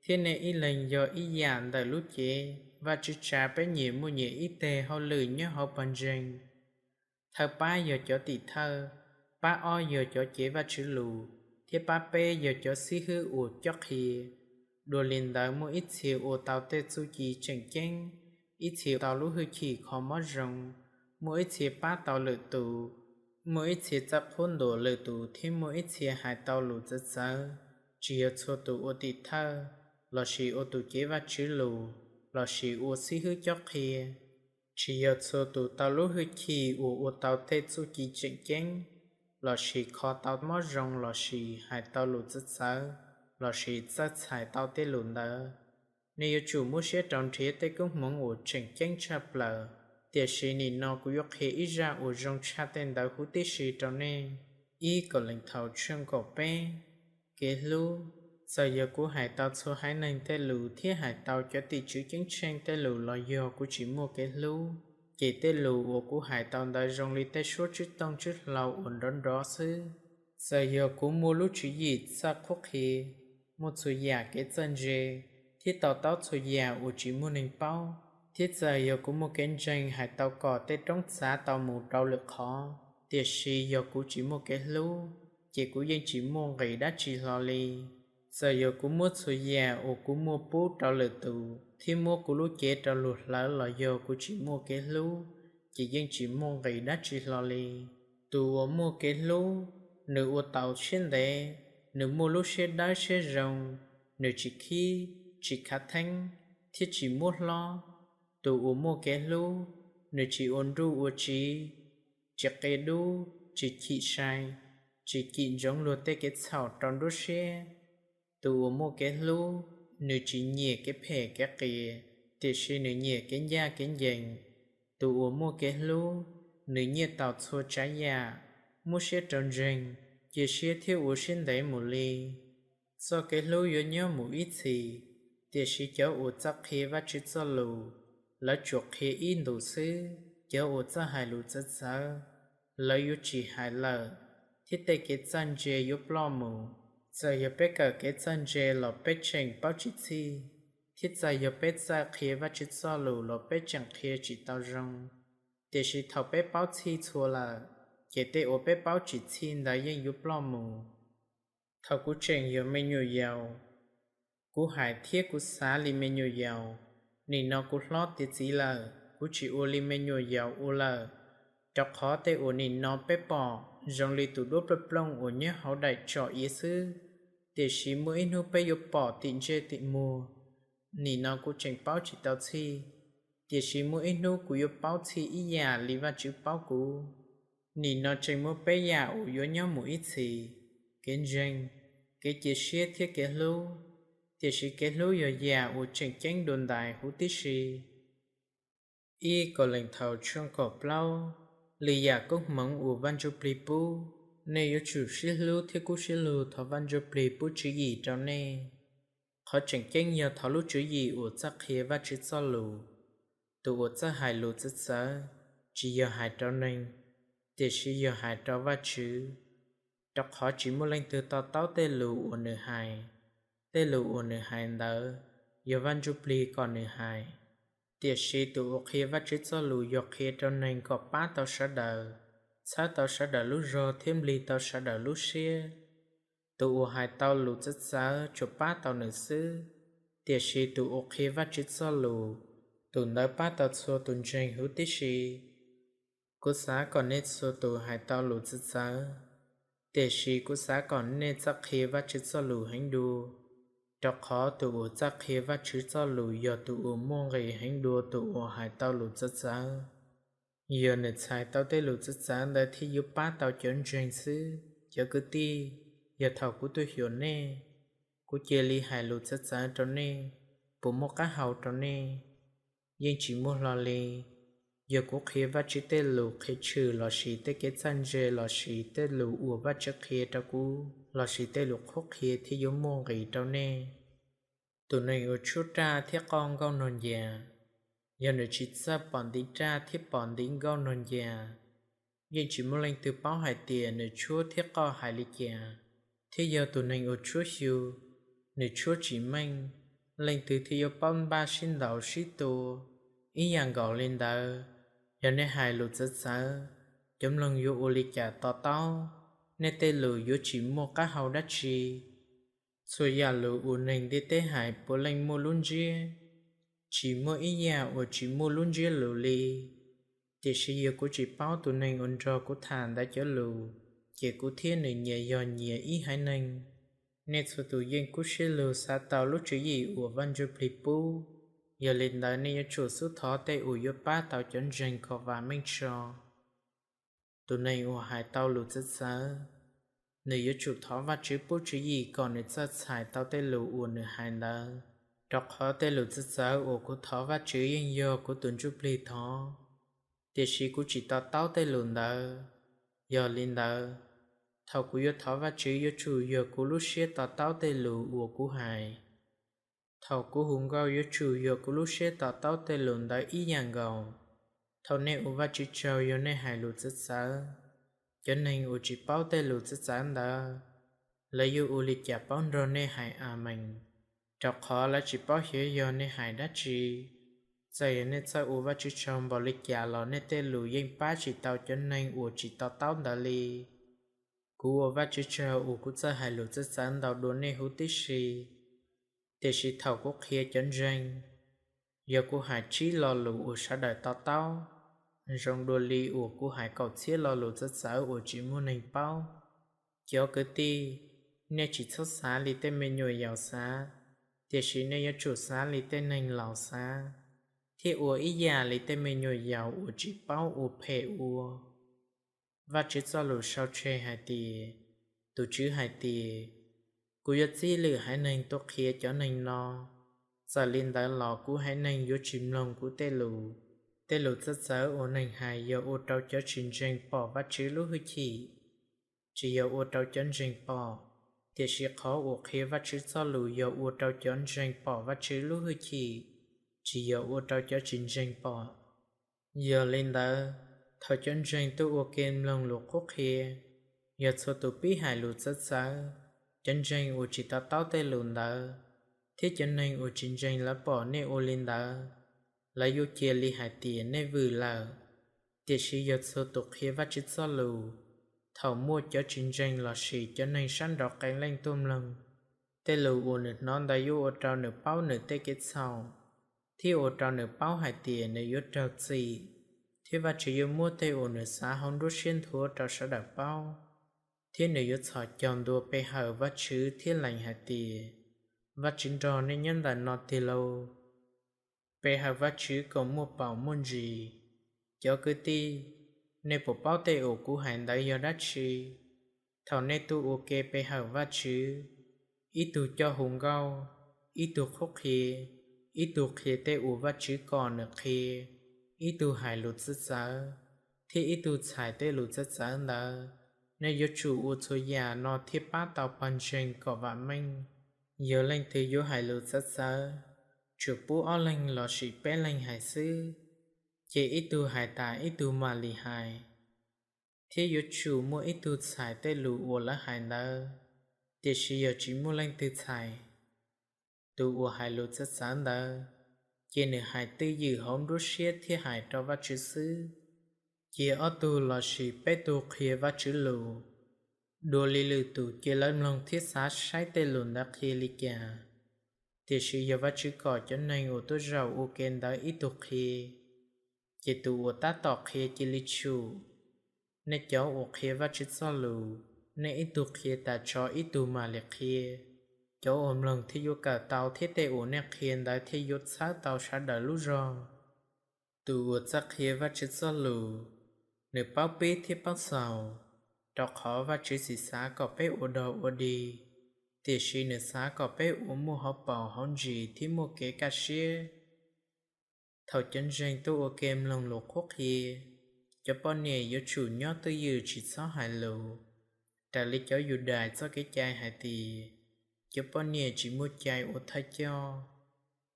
thiab nej ib leeg yog ib yam ntawm lub cev. Vajtswv tsa peb nyias muaj nyias ib teg hauj lwm nyob hauv pawg ntseeg. Thawj pab yog cov tim thawj, pab ob yog cov cev Vajtswv lus, thiab pab peb yog cov xib hwb uas cob qhia. Dua li ntawd, muaj ib txhia ua tau tej txuj ci tseem ceeb, ib txhia tau lub hwj chim kho mob zoo, muaj ib txhia pab tau lwm tus, muaj ib txhia txawj qhuab ntuas lwm tus, thiab muaj ib txhia hais tau lus txawv txawv. Tsis yog txhua tus ua tim thawj, lossis ua tus cev Vajtswv lus, lossis ua xib hwb cob qhia. Tsis yog txhua tus tau lub hwj chim uas ua tau tej txuj ci tseem ceeb, lossis kho tau mob zoo, lossis hais tau lus txawv txawv, lossis txawj txhais tau tej lus ntawd. Nej yuav tsum muab siab rau nrhiav tej koob hmoov uas tseem ceeb tshaj plaws. Tiam sis nim no kuv yuav qhia ib zaj uas zoo tshaj tej ntawd huv tib si rau nej. Ib Kauleethaus tshooj kaum peb. Kev hlub. Txawm yog kuv hais tau txhua haiv neeg tej lus thiab hais tau cov tim tswv ceeb tsheej tej lus los yog kuv tsis muaj kev hlub, ces tej lus uas kuv hais tau ntawd zoo li tej suab tswb tooj tswb hlau uas nrov nrov xwb. Txawm yog kuv muaj lub tswv yim txawj qhuab qhia, muaj txhua yam kev txawj ntse, thiab to taub txhua yam uas tsis muaj neeg paub. Thiab txawm yog kuv muaj kev ntseeg hais tau kom tej roob txav tau mus rau lwm qhov, tiam sis yog kuv tsis muaj kev hlub, ces kuv yeej tsis muaj nqis dab tsi hlo li. Txawm yog kuv muab txhua yam uas kuv muaj pub rau lwm tus, thiab muab kuv lub cev rau luag hlawv los yog kuv tsis muaj kev hlub, ces yeej tsis muaj nqis dab tsi hlo li. Tus uas muaj kev hlub, nws ua taus siab ntev, nws muaj lub siab dawb siab zoo, nws tsis khib, tsis khav theeb, thiab tsis muab hlob. Tus uas muaj kev hlub, nws tsis ua nruj ua tsiv, tsis qia dub, tsis chim sai, tsis cim ntsoov luag tej kev txhaum rau nruab siab. Tus uas muaj kev hlub, nws tsis nyiam kev phem kev qias, tiam sis nws nyiam kev ncaj kev ncees. Tus uas muaj kev hlub, nws nyiaj taus txhua tsav yam, muab siab rau ntseeg, cia siab thiab ua siab ntev mus li. Txoj kev hlub yuav nyob mus ib txhis, tiam sis cov uas txawj qhia Vajtswv txoj lus, lawv tsuas qhia ib ntus xwb. Cov uas txawj hais lus txawv txawv, lawv yuav tsis hais lawm, thiab tej kev txawj ntse yuav ploj mus. Txawm yog peb kawm kev txawj ntse los peb tseem paub tsis txhij, thiab txawm yog peb txawj qhia Vajtswv txoj lus los peb tseem qhia tsis tau zoo. Tiam sis thaum peb paub txhij txhua lawm, ces tej uas peb paub tsis txhij ntawd yeej yuav ploj mus. Thaum kuv tseem yog me nyuam yaus, kuv hais thiab kuv xav li me nyuam yaus. Nim no kuv hlob tiav txiv lawm, kuv tsis ua li me nyuam yaus ua lawm, rau qhov tej uas nim no peb pom zoo li tus duab plooj plooj uas nyob hauv daim tsom iav xwb, tiam sis muaj ib hnub peb yuav pom tim ntsej tim muag. Nim no kuv tseem paub tsis tau txhij, tiam sis muaj ib hnub kuv yuav paub txhij ib yam li Vajtswv paub kuv. Nim no tseem muaj peb yam uas yuav nyob mus ib txhis: kev ntseeg, kev cia siab thiab kev hlub. Tiam sis kev hlub yog yam uas tseem ceeb dua ntais huv tib si. Ib Kauleethaus tshooj kaum plaub. Lwm yam koob hmoov uas Vaj Ntsujplig pub, nej yuav tsum sib hlub thiab kub siab lug thov Vaj Ntsujplig pub tswv yim rau nej. Qhov tseem ceeb yog thov lub tswv yim uas txawj qhia Vajtswv txoj lus. Tus uas txawj hais lus txawv txawv, tsis yog hais rau neeg, tiam sis yog hais rau Vajtswv, rau qhov tsis muaj leej twg to taub tej lus uas nws hais. Tej lus uas nws hais ntawd, yog Vaj Ntsujplig kom nws hais. Tiam sis tus uas qhia Vajtswv txoj lus yog qhia rau neeg kom pab tau sawv daws, txhawb tau sawv daws lub zog thiab nplig tau sawv daws lub siab. Tus uas hais tau lus txawv txawv tsuas pab tau nws xwb, tiam sis tus uas qhia Vajtswv txoj lus, tus ntawd pab tau txhua tus ntseeg huv tib si. Kuv xav kom nej txhua tus hais tau lus txawv txawv, tiam sis kuv xav kom nej txawj qhia Vajtswv txoj lus heev dua, rau qhov tus uas txawj qhia Vajtswv txoj lus yog tus uas muaj nqis heev dua tus uas hais tau lus txawv txawv. Yog nws txhais tau tej lus txawv txawv ntawd thiaj yuav pab tau cov ntseeg xwb. Cov kwv tij, yog thaum kuv tuaj xyuas nej, kuv cia li hais lus txawv txawv rau nej, puas muaj qab hau rau nej? Yeej tsis muaj hlo li. Yog kuv qhia Vajtswv tej lus qhia tshwm lossis tej kev txawj ntse lossis tej lus uas Vajtswv qhia rau kuv lossis tej lus qhuab qhia thiaj yuav muaj nqis rau nej. Tus neeg uas tshuab raj thiab qoj nkauj nog ncas, yog nws tsis txawj pom ntiv raj thiab pom ntiv nkauj nog ncas, yeej tsis muaj leej twg paub hais tias nws tshuab thiab qoj hais li cas. Thiab yog tus neeg uas tshuab xyu, nws tshuab tsis meej, leej twg thiaj yuav paub npaj sib ntaus sib tua? Ib yam nkaus li ntawd, yog nej hais lus txawv txawv, cov mloog yuav ua li cas to taub? Nej tej lus yuav tsis muaj qab hau dab tsi. Txhua yam lus uas neeg ntiaj teb hais puav leej muaj lub ntsiab, tsis muaj ib yam uas tsis muaj lub ntsiab lus li. Tiam sis yog kuv tsis paub tus neeg uas nrog kuv tham ntawd cov lus, ces kuv thiab nws nyias yog nyias ib haiv neeg. Nej txhua tus yeej kub siab lug xav tau lub tswv yim uas Vaj Ntsujplig pub, yog li ntawd nej yuav tsum xub thov tej uas yuav pab tau cov ntseeg kom vam meej tso. Tus neeg uas hais tau lus txawv txawv, nws yuav tsum thov Vajtswv pub tswv yim kom nws txawj txhais tau tej lus uas nws hais ntawd, rau qhov tej lus txawv txawv uas kuv thov Vajtswv yeej yog kuv tus ntsuj plig thov, tiam sis kuv tsis to taub tej lus ntawd. Yog li ntawd, thaum kuv yuav thov Vajtswv yuav tsum yog kuv lub siab to taub tej lus uas kuv hais. Thaum kuv hu nkauj yuav tsum yog kuv lub siab to taub tej lus ntawd ib yam nkaus. Thaum nej ua Vajtswv tsaug yog nej hais lus txawv txawv, cov neeg uas tsis paub tej lus txawv txawv ntawd, lawv yuav ua li cas paub nrog nej hais Amees? rau qhov lawv tsis paub xyov yog nej hais dab tsi. Txawm yog nej txawj ua Vajtswv tsaug npaum li cas los nej tej lus yeej pab tsis tau cov neeg uas tsis to taub ntawd li. Kuv ua Vajtswv tsaug uas kuv txawj hais lus txawv txawv ntau dua nej huv tib si. Tiam sis thaum kuv qhia cov ntseeg, yog kuv hais tsib lo lus uas sawv daws to taub, zoo dua li uas kuv hais kaum txhiab lo lus txawv txawv uas tsis muaj neeg paub. Cov kwv tij, nej tsis txhob xav li tej me nyuam yaus xav, tiam sis nej yuav tsum xav li tej neeg laus xav, thiab ua ib yam li tej me nyuam yaus uas tsis paub ua phem ua. Vajtswv txoj lus sau tseg hais tias, tus Tswv hais tias, kuv yuav txib lwm haiv neeg tuaj qhia cov neeg no, txawm li ntawd los kuv haiv neeg yuav tsis mloog kuv tej lus. Tej lus txawv txawv uas neeg hais yog ua rau cov tsis ntseeg pom Vajtswv lub hwj chim, tsis yog ua rau cov ntseeg pom. Tiam sis qhov uas qhia Vajtswv txoj lus yog ua rau cov ntseeg pom Vajtswv lub hwj chim, tsis yog ua rau cov tsis ntseeg pom. Yog li ntawd, thaum cov ntseeg tuaj ua ke mloog lus qhuab qhia, yog txhua tus pib hais lus txawv txawv, cov ntseeg uas tsis to taub tej lus ntawd, thiab cov neeg uas tsis ntseeg lawv pom nej ua li ntawd, lawv yuav cia li hais tias nej vwm lawm. Tiam sis yog txhua tus qhia Vajtswv txoj lus, thaum muaj cov tsis ntseeg lossis cov neeg sab nraud qee leej tuaj mloog, tej lus uas nws hnov ntawd yuav ua rau nws paub nws tej kev txhaum, thiab ua rau nws paub hais tias nws yuav raug txim, thiab Vajtswv yuav muab tej uas nws xav hauv nruab siab nthuav rau sawv daws paub. Thiab nws yuav txhos caug ntua pe hawm Vajtswv thiab lees hais tias, Vajtswv nrog nej nyob ntawm no tiag lauj! Pe hawm Vajtswv kom muaj paus muaj ntsis. Cov kwv tij, nej puas paub tej uas kuv hais ntawd yog dab tsi? Thaum nej tuaj ua ke pe hawm Vajtswv, ib tug coj hu nkauj, ib tug qhuab qhia, ib tug qhia tej uas Vajtswv kom nws qhia, ib tug hais lus txawv txawv, thiab ib tug txhais tej lus txawv txawv ntawd, nej yuav tsum ua txhua yam no thiaj pab tau pawg ntseeg kom vam meej. Yog leej twg yuav hais lus txawv txawv, tsuas pub ob leeg lossis peb leeg hais xwb, ces ib tug hais tas ib tug mam li hais, thiab yuav tsum muaj ib tug txhais tej lus uas lawv hais ntawd. Tiam sis yog tsis muaj leej twg txhais, tus uas hais lus txawv txawv ntawd, ces nws hais twj ywm hauv nruab siab thiab hais rau Vajtswv xwb. Cia ob tug lossis peb tug qhia Vajtswv lus, dua li lwm tus cia lawv mloog thiab xav saib tej lus ntawd qhia li cas. Tiam sis yog Vajtswv kom cov neeg uas tuaj zaum ua ke ntawd ib tug qhia, ces tus uas tab tom qhia cia li tshum. Nej cov uas qhia Vajtswv txoj lus, nej ib tug qhia tas tso ib tug mam li qhia, cov uas mloog thiaj yuav kawm tau thiab tej uas nej qhia ntawd thiaj yuav txhawb tau sawv daws lub zog. Tus uas txawj qhia Vajtswv txoj lus, nws paub pib thiab paub xaus, rau qhov Vajtswv tsis xav kom peb ua dog ua dig, tiam sis nws xav kom peb ua muaj hauv paus hauv ntsis thiab muaj kev kaj siab. Thaum cov ntseeg tuaj ua ke mloog lus qhuab qhia, cov poj niam yuav tsum nyob twj ywm tsis txhob hais lus, raws li cov Yudais txoj kev cai hais tias, cov poj niam tsis muaj cai ua thawj coj.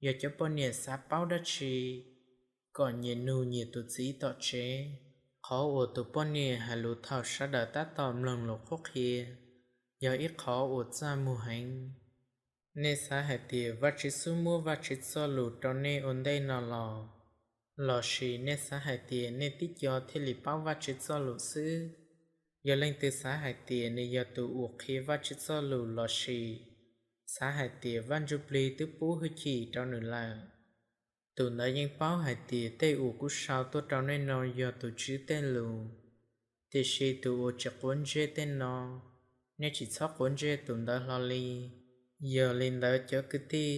Yog cov poj niam xav paub dab tsi, kom nyias nug nyias tus txiv tom tsev. Qhov uas tus poj niam hais lus thaum sawv daws tab tom mloog lus qhuab qhia, yog ib qhov uas txaj muag heev. Nej xav hais tias Vajtswv xub muab Vajtswv txoj lus rau nej ua ntej no los? Lossis nej xav hais tias nej tib co thiaj li paub Vajtswv txoj lus xwb? Yog leej twg xav hais tias nws yog tus uas qhia Vajtswv txoj lus lossis xav hais tias Vaj Ntsujplig twb pub hwj chim rau nws lawm, tus ntawd yeej paub hais tias tej uas kuv sau tuaj rau nej no yog tus Tswv tej lus. Tiam sis tus uas tsis quav ntsej tej no, nej tsis txhob quav ntsej tus ntawd hlo li. Yog li ntawd cov kwv tij,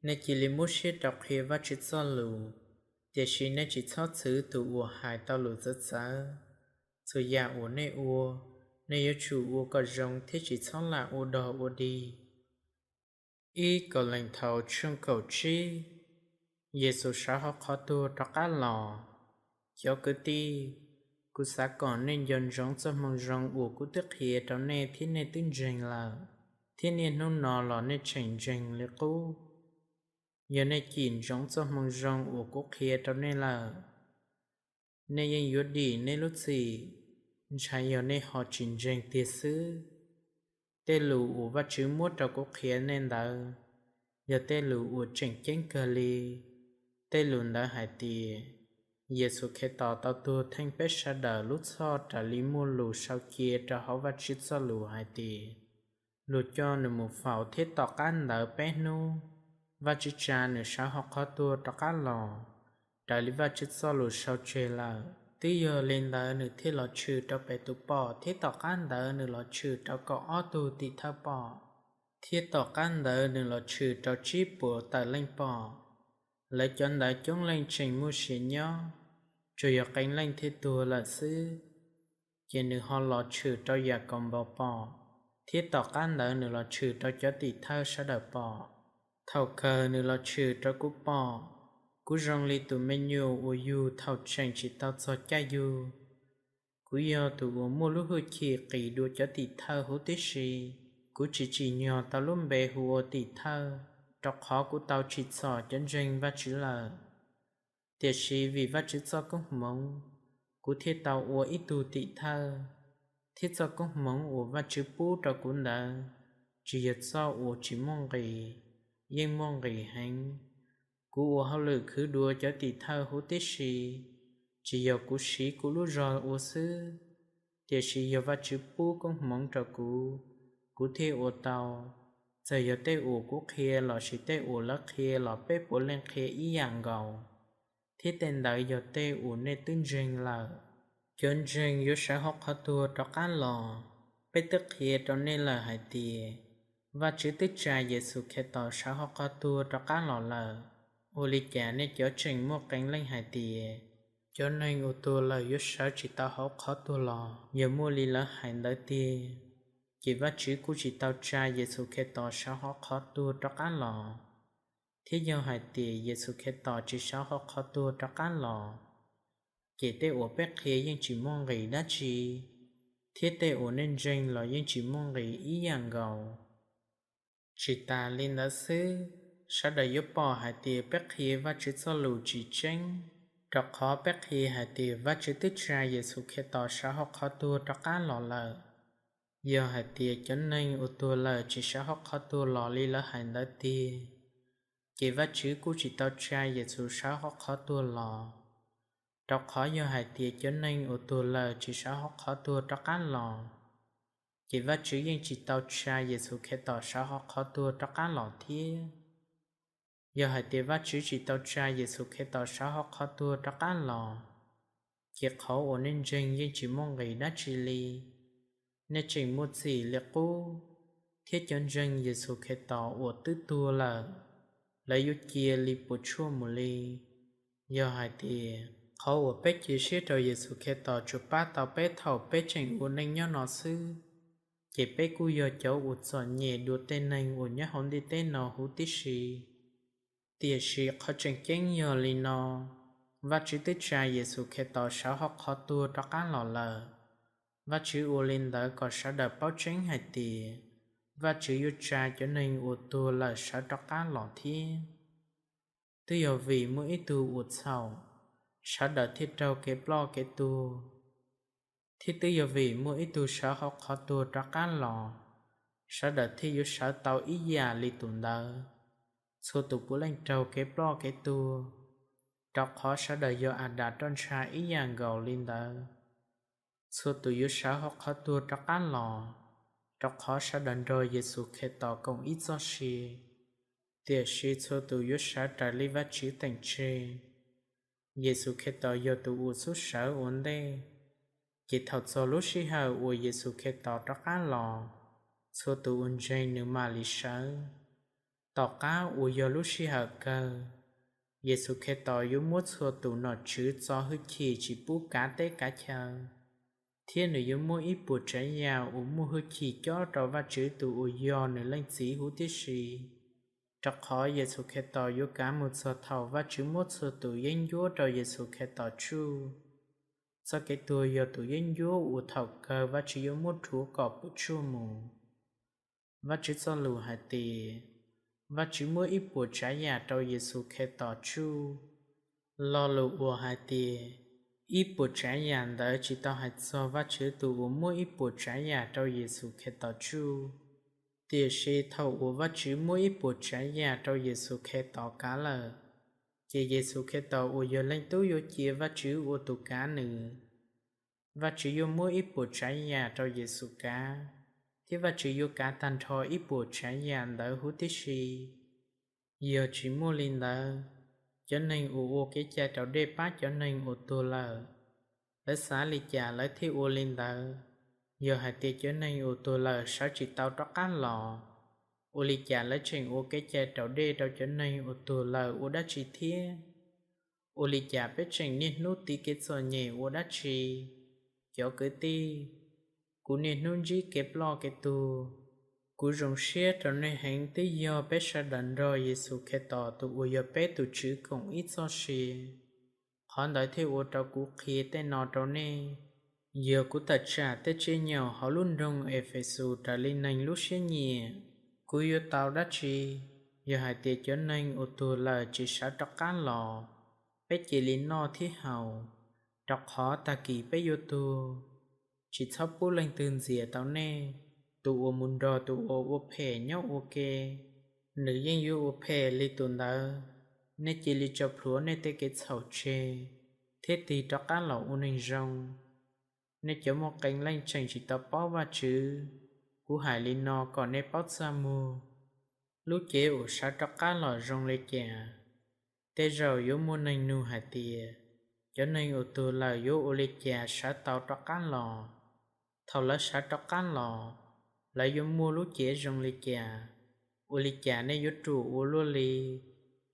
nej cia li muab siab rau qhia Vajtswv txoj lus, tiam sis nej tsis txhob txwv tus uas hais tau lus txawv txawv. Txhua yam uas nej ua, nej yuav tsum ua kom zoo thiab tsis txhob lam ua dog ua dig. Ib Kauleethaus tshooj kaum tsib. Yexus sawv hauv qhov tuag rov qab los. Cov kwv tij, kuv xav kom nej nco ntsoov txoj moo zoo uas kuv twb qhia rau nej thiab nej twb ntseeg lawm, thiab niaj hnub no los nej tseem ntseeg li qub. Yog nej cim ntsoov txoj moo zoo uas kuv qhia rau nej lawm, nej yeej yuav dim nej lub txim, ntshai yog nej ho tsis ntseeg tiag xwb. Tej lus uas Vajtswv muab rau kuv qhia nej ntawd, yog tej lus uas tseem ceeb kawg li. Tej lus ntawd hais tias Yexus Khetos tau tuag theej peb sawv daws lub txhoj raws li muaj lus sau cia rau hauv Vajtswv txoj lus hais tias, luag coj nws mus faus thiab tom qab ntawd peb hnub, Vajtswv tsa nws sawv hauv qhov tuag rov qab los, raws li Vajtswv txoj lus sau tseg lawm. Twb yog li ntawd nws thiaj los tshwm rau Petus pom, thiab tom qab ntawd nws los tshwm rau kaum ob tug tim thawj pom, thiab tom qab ntawd nws los tshwm rau tsib puas tawm leej pom. Lawv cov ntawd coob leej tseem muaj sia nyob, tsuas yog qee leej thiaj tuag lawm xwb. Ces nws ho los tshwm rau Yakaunpaus pom, thiab tom qab ntawd nws los tshwm rau cov tim thawj sawv daws pom. Thaum kawg nws los tshwm rau kuv pom, kuv zoo li tus me nyuam uas yug thaum tseem tsis tau txog caij yug. Kuv yog tus uas muaj lub hwj chim qis dua cov tim thawj huv tib si. Kuv tsis tsim nyog tau lub npe hu ua tim thawj, rau qhov kuv tau tsim txom cov ntseeg Vajtswv lawm. Tiam sis vim Vajtswv txoj koob hmoov, kuv thiaj tau ua ib tug tim thawj, thiab txoj koob hmoov uas Vajtswv pub rau kuv ntawd tsis yog txoj uas tsis muaj nqis, yeej muaj nqis heev. Kuv ua hauj lwm khwv dua cov tim thawj huv tib si, tsis yog kuv siv kuv lub zog ua xwb, tiam sis yog Vajtswv pub koob hmoov rau kuv, kuv thiaj ua tau. Txawm yog tej uas kuv qhia lossis tej uas lawv qhia los peb puav leej qhia ib yam nkaus, thiab tej ntawd yog tej uas nej twb ntseeg lawm. Cov ntseeg yuav sawv hauv qhov tuag rov qab los. Peb twb qhia rau nej lawm hais tias Vajtswv twb tsa Yexus Khetos sawv hauv qhov tuag rov qab los lawm. Ua li cas nej cov tseem muaj qee leej hais tias cov neeg uas tuag lawm yuav sawv tsis tau hauv qhov tuag los? Yog muaj li lawv hais ntawd tiag, ces Vajtswv kuj tsis tau tsa Yexus Khetos sawv hauv qhov tuag rov qab los. Thiab yog hais tias Yexus Khetos tsis sawv hauv qhov tuag rov qab los, ces tej uas peb qhia yeej tsis muaj nqis dab tsi, thiab tej uas nej ntseeg los yeej tsis muaj nqis ib yam nkaus. Tsis tas li ntawd xwb, sawv daws yuav pom hais tias peb qhia Vajtswv txoj lus tsis tseeb, rau qhov peb qhia hais tias Vajtswv twb tsa Yexus Khetos sawv hauv qhov tuag rov qab los lawm. Yog hais tias cov neeg uas tuag lawm tsis sawv hauv qhov tuag los li lawv hais ntawd tiag, ces Vajtswv kuj tsis tau tsa Yexus sawv hauv qhov tuag los. Rau qhov yog hais tias cov neeg uas tuag lawm tsis sawv hauv qhov tuag rov qab los, ces Vajtswv yeej tsis tau tsa Yexus Khetos sawv hauv qhov tuag rov qab los thiab. Yog hais tias Vajtswv tsis tau tsa Yexus Khetos sawv hauv qhov tuag rov qab los, ces qhov uas nej ntseeg yeej tsis muaj nqis dab tsi li. Nej tseem muaj txim li qub, thiab cov ntseeg Yexus Khetos uas twb tuag lawm, lawv yuav cia li puas tsuaj mus li. Yog hais tias qhov uas peb cia siab rau Yexus Khetos tsuas pab tau peb thaum peb tseem ua neej nyob no xwb, ces peb kuj yog cov uas txom nyem dua tej neeg uas nyob hauv ntiaj teb no huv tib si. Tiam sis qhov tseem ceeb yog li no: Vajtswv twb tsa Yexus Khetos sawv hauv qhov tuag rov qab los lawm. Vajtswv ua li ntawd kom sawv daws paub tseeb hais tias Vajtswv yuav tsa cov neeg uas tuag lawm sawv rov qab los thiab. Twb yog vim muaj ib tug uas txhaum, sawv daws thiaj raug kev ploj kev tuag, thiab twb yog vim muaj ib tug sawv hauv qhov tuag rov qab los, sawv daws thiaj yuav sawv tau ib yam li tus ntawd. Txhua tus puav leej raug kev ploj kev tuag, rau qhov sawv daws yog Adas roj ntsha ib yam nkaus li ntawd. Txhua tus yuav sawv hauv qhov tuag rov qab los, rau qhov sawv daws nrog Yexus Khetos koom ib txoj sia, tiam sis txhua tus yuav sawv raws li Vajtswv teem tseg. Yexus Khetos yog tus uas xub sawv ua ntej, ces thaum txog lub sij hawm uas Yexus Khetos rov qab los, txhua tus uas ntseeg nws mam li sawv. Tom qab uas yog lub sij hawm kawg, Yexus Khetos yuav muab txhua tus nom tswv txo hwj chim tsis pub kav teb kav chaw, thiab nws yuav muab ib puas tsav yam uas muaj hwj chim cob rau Vajtswv tus uas yog nws Leej Txiv huv tib si. Rau qhov Yexus Khetos yuav kav mus txog thaum Vajtswv muab txhua tus yeeb ncuab rau Yexus Khetos tsuj. Txoj kev tuag yog tus yeeb ncuab uas thaum kawg Vajtswv yuav muab rhuav kom puas tsuaj mus. Vajtswv txoj lus hais tias, Vajtswv muab ib puas tsav yam rau Yexus Khetos tsuj. Lo lus uas hais tias ib puas tsav yam ntawd tsis tau hais txog Vajtswv tus uas muab ib puas tsav yam rau Yexus Khetos tsuj. Tiam sis thaum uas Vajtswv muab ib puas tsav yam rau Yexus Khetos kav lawm, ces Yexus Khetos uas yog Leej Tub yuav cia Vajtswv ua tus kav nws. Vajtswv yuav muab ib puas tsav yam rau Yexus kav, thiab Vajtswv yuav kav tag nrho ib puas tsav yam ntawd huv tib si. Yog tsis muaj li ntawd, cov neeg uas ua kev cai raus dej pab cov neeg uas tuag lawm, lawv xav li cas lawv thiaj ua li ntawd. Yog hais tias cov neeg uas tuag lawm sawv tsis tau rov qab los, ua li cas lawv tseem ua kev cai raus dej rau cov neeg uas tuag lawm ua dab tsi thiab? Ua li cas peb tseem niaj hnub tiv kev txom nyem ua dab tsi? Cov kwv tij, kuv niaj hnub ntsib kev ploj kev tuag, kuv zoo siab rau nej heev twb yog peb sawv daws nrog Yexus Khetos tus uas yog peb tus Tswv koom ib txoj sia. Qhov ntawd thiaj ua rau kuv qhia tej no rau nej. Yog kuv tawm tsam tej tsiaj nyaum hauv lub nroog Efexus raws li neeg lub siab nyiam, kuv yuav tau dab tsi? Yog hais tias cov neeg uas tuag lawm tsis sawv rov qab los, peb cia li noj thiab haus, rau qhov tag kis peb yuav tuag. Tsis txhob pub leej twg ntxias tau nej. Tus uas mus nrog tus uas ua phem nyob ua ke, nws yeej yuav ua phem li tus ntawd. Nej cia li tso plhuav nej tej kev txhaum tseg, thiab tig rov qab los ua neeg zoo. Nej cov muaj qee leej tseem tsis tau paub Vajtswv, kuv hais li no kom nej paub txaj muag. Lub cev uas sawv rov qab los zoo li cas? Tej zaum yuav muaj neeg nug hais tias, cov neeg uas tuag lawm yuav ua li cas sawv tau rov qab los? Thaum lawv sawv rov qab los, lawv yuav muaj lub cev zoo li cas? Ua li cas nej yuav ruam ua luaj li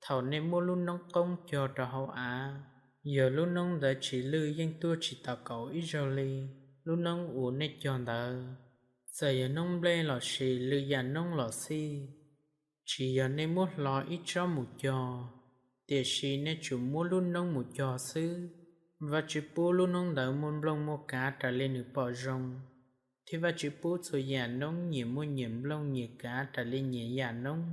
thaum nej muab lub noob qoob cog rau hauv av? Yog lub noob ntawd tsis lwj yeej tuag tsis taus kaus ib zaug li. Lub noob uas nej cog ntawd, txawm yog noob nplej lossis lwm yam noob los xij, tsis yog nej muab hlo ib tsob mus cog, tiam sis nej tsuas muab lub noob mus cog xwb. Vajtswv pub lub noob ntawd muaj nplooj muaj kav raws li nws pom zoo, thiab Vajtswv pub txhua yam noob nyias muaj nyias nplooj nyias kav raws li nyias yam noob.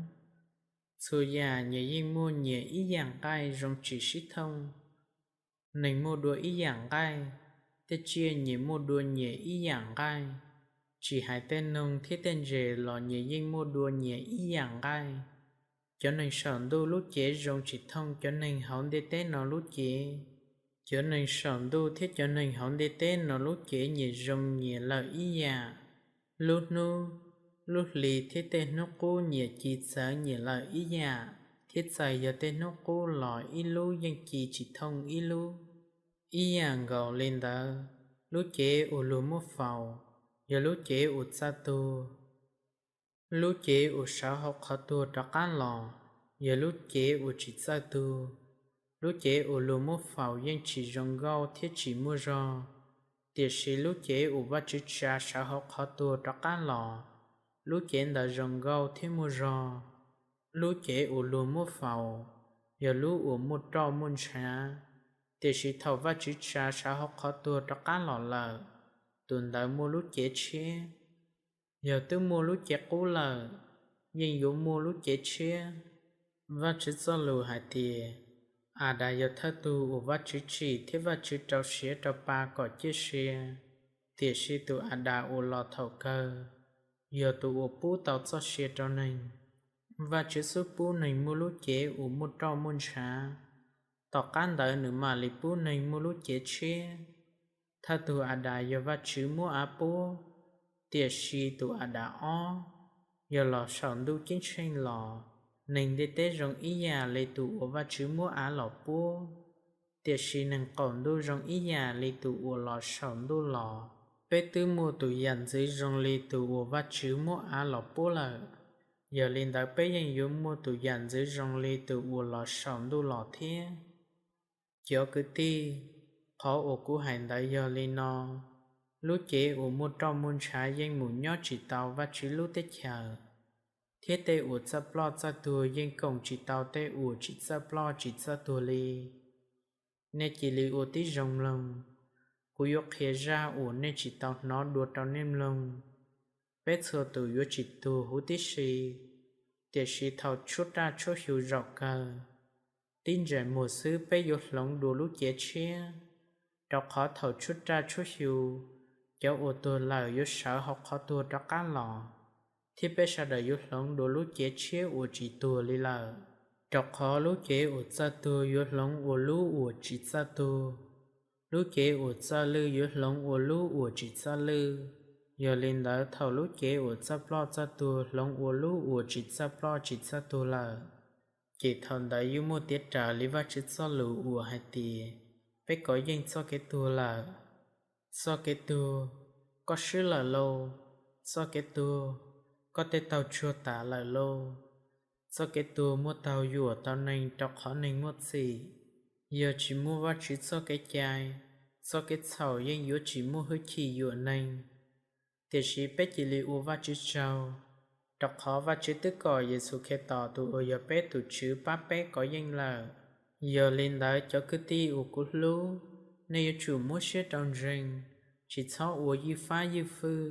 Txhua yam nyias yeej muaj nyias ib yam nqaij zoo tsis sib thooj. Neeg muaj dua ib yam nqaij, tej tsiaj nyias muaj dua nyias ib yam nqaij, tsis hais tej noog thiab tej ntses los nyias yeej muaj dua nyias ib yam nqaij. Cov neeg saum ntuj lub cev zoo tsis thooj cov neeg hauv ntiaj teb no lub cev. Cov neeg saum ntuj thiab cov neeg hauv ntiaj teb no lub cev nyias zoo nyias lawm ib yam. Lub hnub, lub hli thiab tej hnub qub nyias ci txawv nyias lawm ib yam, thiab txawm yog tej hnub qub los ib lub yeej ci tsis thooj ib lub. Ib yam nkaus li ntawd, lub cev uas luag muab faus, yog lub cev uas txawj tuag. Lub cev uas sawv hauv qhov tuag rov qab los, yog lub cev uas tsis txawj tuag. Lub cev uas luag muab faus yeej tsis zoo nkauj thiab tsis muaj zog, tiam sis lub cev uas Vajtswv tsa sawv hauv qhov tuag rov qab los, lub cev ntawd zoo nkauj thiab muaj zog. Lub cev uas luag muab faus, yog lub uas muaj roj muaj ntshav, tiam sis thaum Vajtswv tsa sawv hauv qhov tuag rov qab los lawm, tus ntawd muaj lub cev tshiab. Yog twb muaj lub cev qub lawm, yeej yuav muaj lub cev tshiab. Vajtswv txoj lus hais tias, Adas yog thawj tug uas Vajtswv tsim thiab Vajtswv rau siav rau pa kom ciaj sia, tiam sis tus Adas uas los thaum kawg, yog tus uas pub tau txoj sia rau neeg. Vajtswv xub pub neeg muaj lub cev uas muaj roj muaj ntshav, tom qab ntawd nws mam li pub neeg muaj lub cev tshiab. Thawj tug Adas yog Vajtswv muab av pub, tiam sis tus Adas ob, yog los saum ntuj ceeb tsheej los. Neeg ntiaj teb zoo ib yam li tus uas Vajtswv muab av los puab, tiam sis neeg qaum ntuj zoo ib yam li tus uas los saum ntuj los. Peb twb muaj tus yam ntxwv zoo li tus uas Vajtswv muab av los puab lawm, yog li ntawd peb yeej yuav muaj tus yam ntxwv zoo li tus uas los saum ntuj los thiab. Cov kwv tij, qhov uas kuv hais ntawd yog li no: lub cev uas muaj roj muaj ntshav yeej mus nyob tsis tau Vajtswv lub teb chaws, thiab tej uas txawj ploj txawj tuag yeej koom tsis tau tej uas tsis txawj ploj tsis txawj tuag li. Nej cia li ua tib zoo mloog, kuv yuav qhia zaj uas nej tsis tau hnov dua rau nej mloog. Peb txhua tus yuav tsis tuag huv tib si, tiam sis thaum tshuab raj tshuab xyu zaum kawg, tib ntsais muag xwb peb yuav hloov dua lub cev tshiab, rau qhov thaum tshuab raj tshuab xyu, cov uas tuag lawm yuav sawv hauv qhov tuag rov qab los, thiab peb sawv daws yuav hloov dua lub cev tshiab uas tsis tuag li lawm. Rau qhov lub cev uas txawj tuag yuav hloov ua lub uas tsis txawj tuag, lub cev uas txawj lwj yuav hloov ua lub uas tsis txawj lwj. Yog li ntawd, thaum lub cev uas txawj ploj txawj tuag hloov ua lub uas tsis txawj ploj tsis txawj tuag lawm, ces thaum ntawd yuav muaj tiav raws li Vajtswv txoj lus uas hais tias, peb kov yeej txoj kev tuag lawm. Txoj kev tuag, koj swb lawm lauj! Txoj kev tuag, koj tej taug tsuag tas lawm lauj! Txoj kev tuag muaj taug yuam tau neeg rau qhov neeg muaj txim. Yog tsis muaj Vajtswv txoj kev cai, txoj kev txhaum yeej yuav tsis muaj hwj chim yuam neeg. Tiam sis peb cia li ua Vajtswv tsaug, rau qhov Vajtswv twb kom Yexus Khetos tus uas yog peb tus Tswv pab peb kov yeej lawm. Yog li ntawd, cov kwv tij uas kuv hlub, nej yuav tsum muab siab rau ntseeg, tsis txhob ua ywj fab ywj fwj.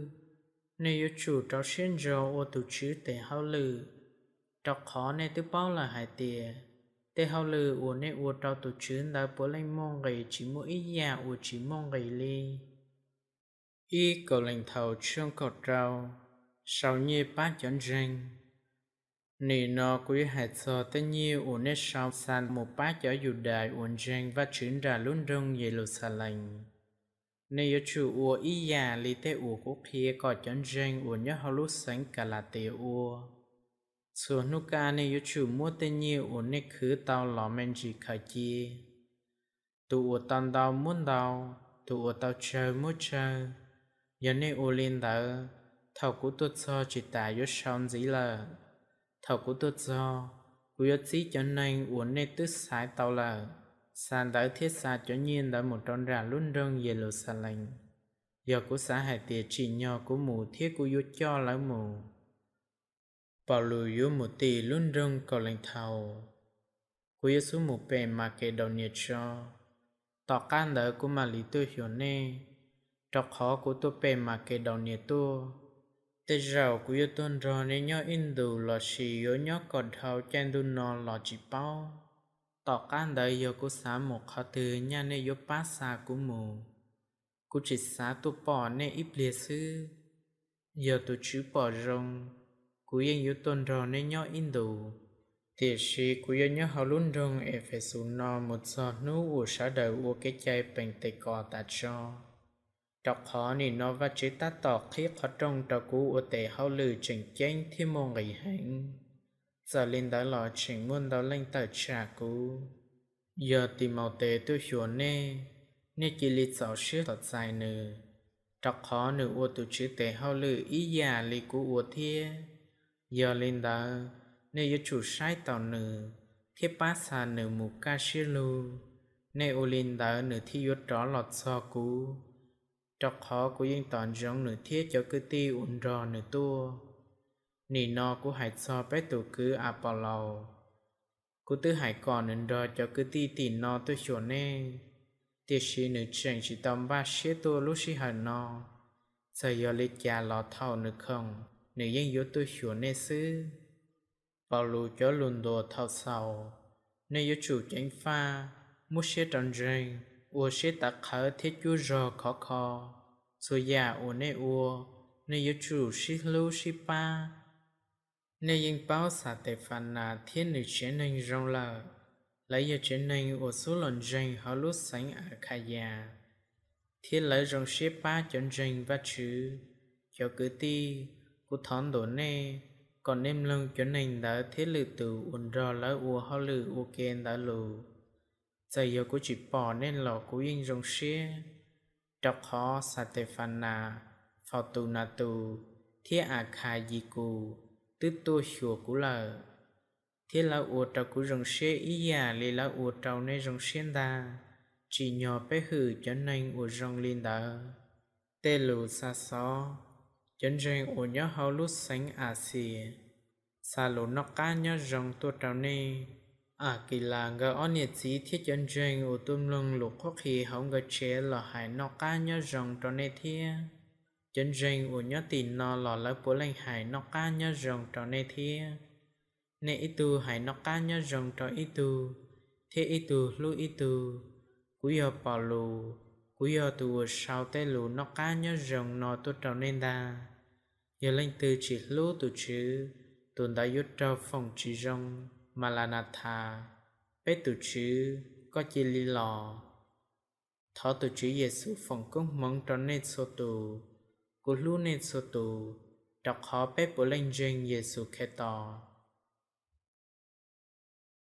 Nej yuav tsum rau siab ntso ua tus Tswv tes hauj lwm, rau qhov nej twb paub lawm hais tias, tej hauj lwm uas nej ua rau tus Tswv ntawd puav leej muaj nqis tsis muaj ib yam uas tsis muaj nqis li. Ib Kauleethaus tshooj kaum rau. Sau nyiaj pab cov ntseeg. Nim no kuv yuav hais txog tej nyiaj uas nej sau xa mus pab cov Yudais uas ntseeg Vajtswv nram lub nroog Yeluxalees. Nej yuav tsum ua ib yam li tej uas kuv qhia kom cov ntseeg uas nyob hauv lub xeev Kalatias ua. Txhua hnub kaj nej yuav tsum muab tej nyiaj uas nej khwv tau los me ntsis khaws cia. Tus uas tau ntau muab ntau, tus uas tau tsawg muab tsawg. Yog nej ua li ntawd, thaum kuv tuaj txog tsis tas yuav sau ntxiv lawm. Thaum kuv tuaj txog, kuv yuav txib cov neeg uas nej twb xaiv tau lawm, xa ntawv thiab xa cov nyiaj ntawd mus rau nram lub nroog Yeluxalees. Yog kuv xav hais tias tsim nyog kuv mus thiab kuv yuav coj lawv mus. Paulus yuav mus tim lub nroog Kauleethaus. Kuv yuav xub mus pem Makedaunias tso, tom qab ntawd kuv mam li tuaj xyuas nej, rau qhov kuv tuaj pem Makedaunias tuaj. Tej zaum kuv yuav tuaj nrog nej nyob ib ntus lossis yuav nyob kom dhau caij ntuj no los tsis paub. Tom qab ntawd yog kuv xav mus qhov twg nyaj nej yuav pab xa kuv mus. Kuv tsis xav tuaj pom nej ib pliag xwb. Yog tus Tswv pom zoo, kuv yeej yuav tuaj nrog nej nyob ib ntus, tiam sis kuv yuav nyob hauv lub nroog Efexus no mus txog hnub uas sawv daws ua kev cai Peetekos tas tso. Rau qhov nim no Vajtswv tab tom qhib qhov rooj rau kuv ua tes hauj lwm tseem ceeb thiab muaj nqis heev. Txawm li ntawd los tseem muaj ntau leej tawm tsam kuv. Yog Timautes tuaj xyuas nej, nej cia li txaus siab tos txais nws, rau qhov nws ua tus Tswv tes hauj lwm ib yam li kuv ua thiab. Yog li ntawd, nej yuav tsum saib taus nws thiab pab xa nws mus kaj siab lug. Nej ua li ntawd nws thiaj yuav rov los txog kuv, rau qhov kuv yeej tos ntsoov nws thiab cov kwv tij uas nrog nws tuaj. Nim no kuv hais txog peb tus kwv Apaulos. Kuv twb hais kom nws nrog cov kwv tij tim no tuaj xyuas nej, tiam sis nws tseem tsis tau npaj siab tuaj lub sij hawm no. Txawm yog li cas los thaum nws khoom, nws yeej yuav tuaj xyuas nej xwb. Paulus cov lus ntuas thaum xaus. Nej yuav tsum ceev faj, muab siab rau ntseeg, ua siab tawv qhawv thiab cuab zog khov kho. Txhua yam uas nej ua, nej yuav tsum sib hlub sib pab. Nej yeej paub Xatefanas thiab nws tsev neeg zoo lawm. Lawv yog tsev neeg uas xub los ntseeg hauv lub xeev Akhayas, thiab lawv zoo siab pab cov ntseeg Vajtswv. Cov kwv tij, kuv thov ntuas nej, kom nej mloog cov neeg ntawd thiab lwm tus uas nrog lawv ua hauj lwm ua ke ntawd lus. Txawm yog kuv tsis pom nej los kuv yeej zoo siab, rau qhov Xatefanas, Fautunatus thiab Akhayis twb tuaj xyuas kuv lawm, thiab lawv ua rau kuv zoo siab ib yam li lawv ua rau nej zoo siab ntag. Tsim nyog peb hwm cov neeg uas zoo li ntawd. Tej lus xa xov. Cov ntseeg uas nyob hauv lub xeev Axias, xa lus noj qab nyob zoo tuaj rau nej. Akilas nkawd ob niam txiv thiab cov ntseeg uas tuaj mloog lus qhuab qhia hauv nkawd tsev los hais noj qab nyob zoo rau nej thiab. Cov ntseeg uas nyob tim no los lawv puav leej hais noj qab nyob zoo rau nej thiab. Nej ib tug hais noj qab nyob zoo rau ib tug, thiab ib tug hlub ib tug. Kuv yog Paulus, kuv yog tus uas sau tej lus noj qab nyob zoo no tuaj rau nej ntag. Yog leej twg tsis hlub tus Tswv, tus ntawd yuav raug foom tsis zoo. Malanathas, peb tus Tswv, koj cia li los. Thov tus Tswv Yexus foom koob hmoov rau nej txhua tus. Kuv hlub nej txhua tus, rau qhov peb puav leej ntseeg Yexus Khetos.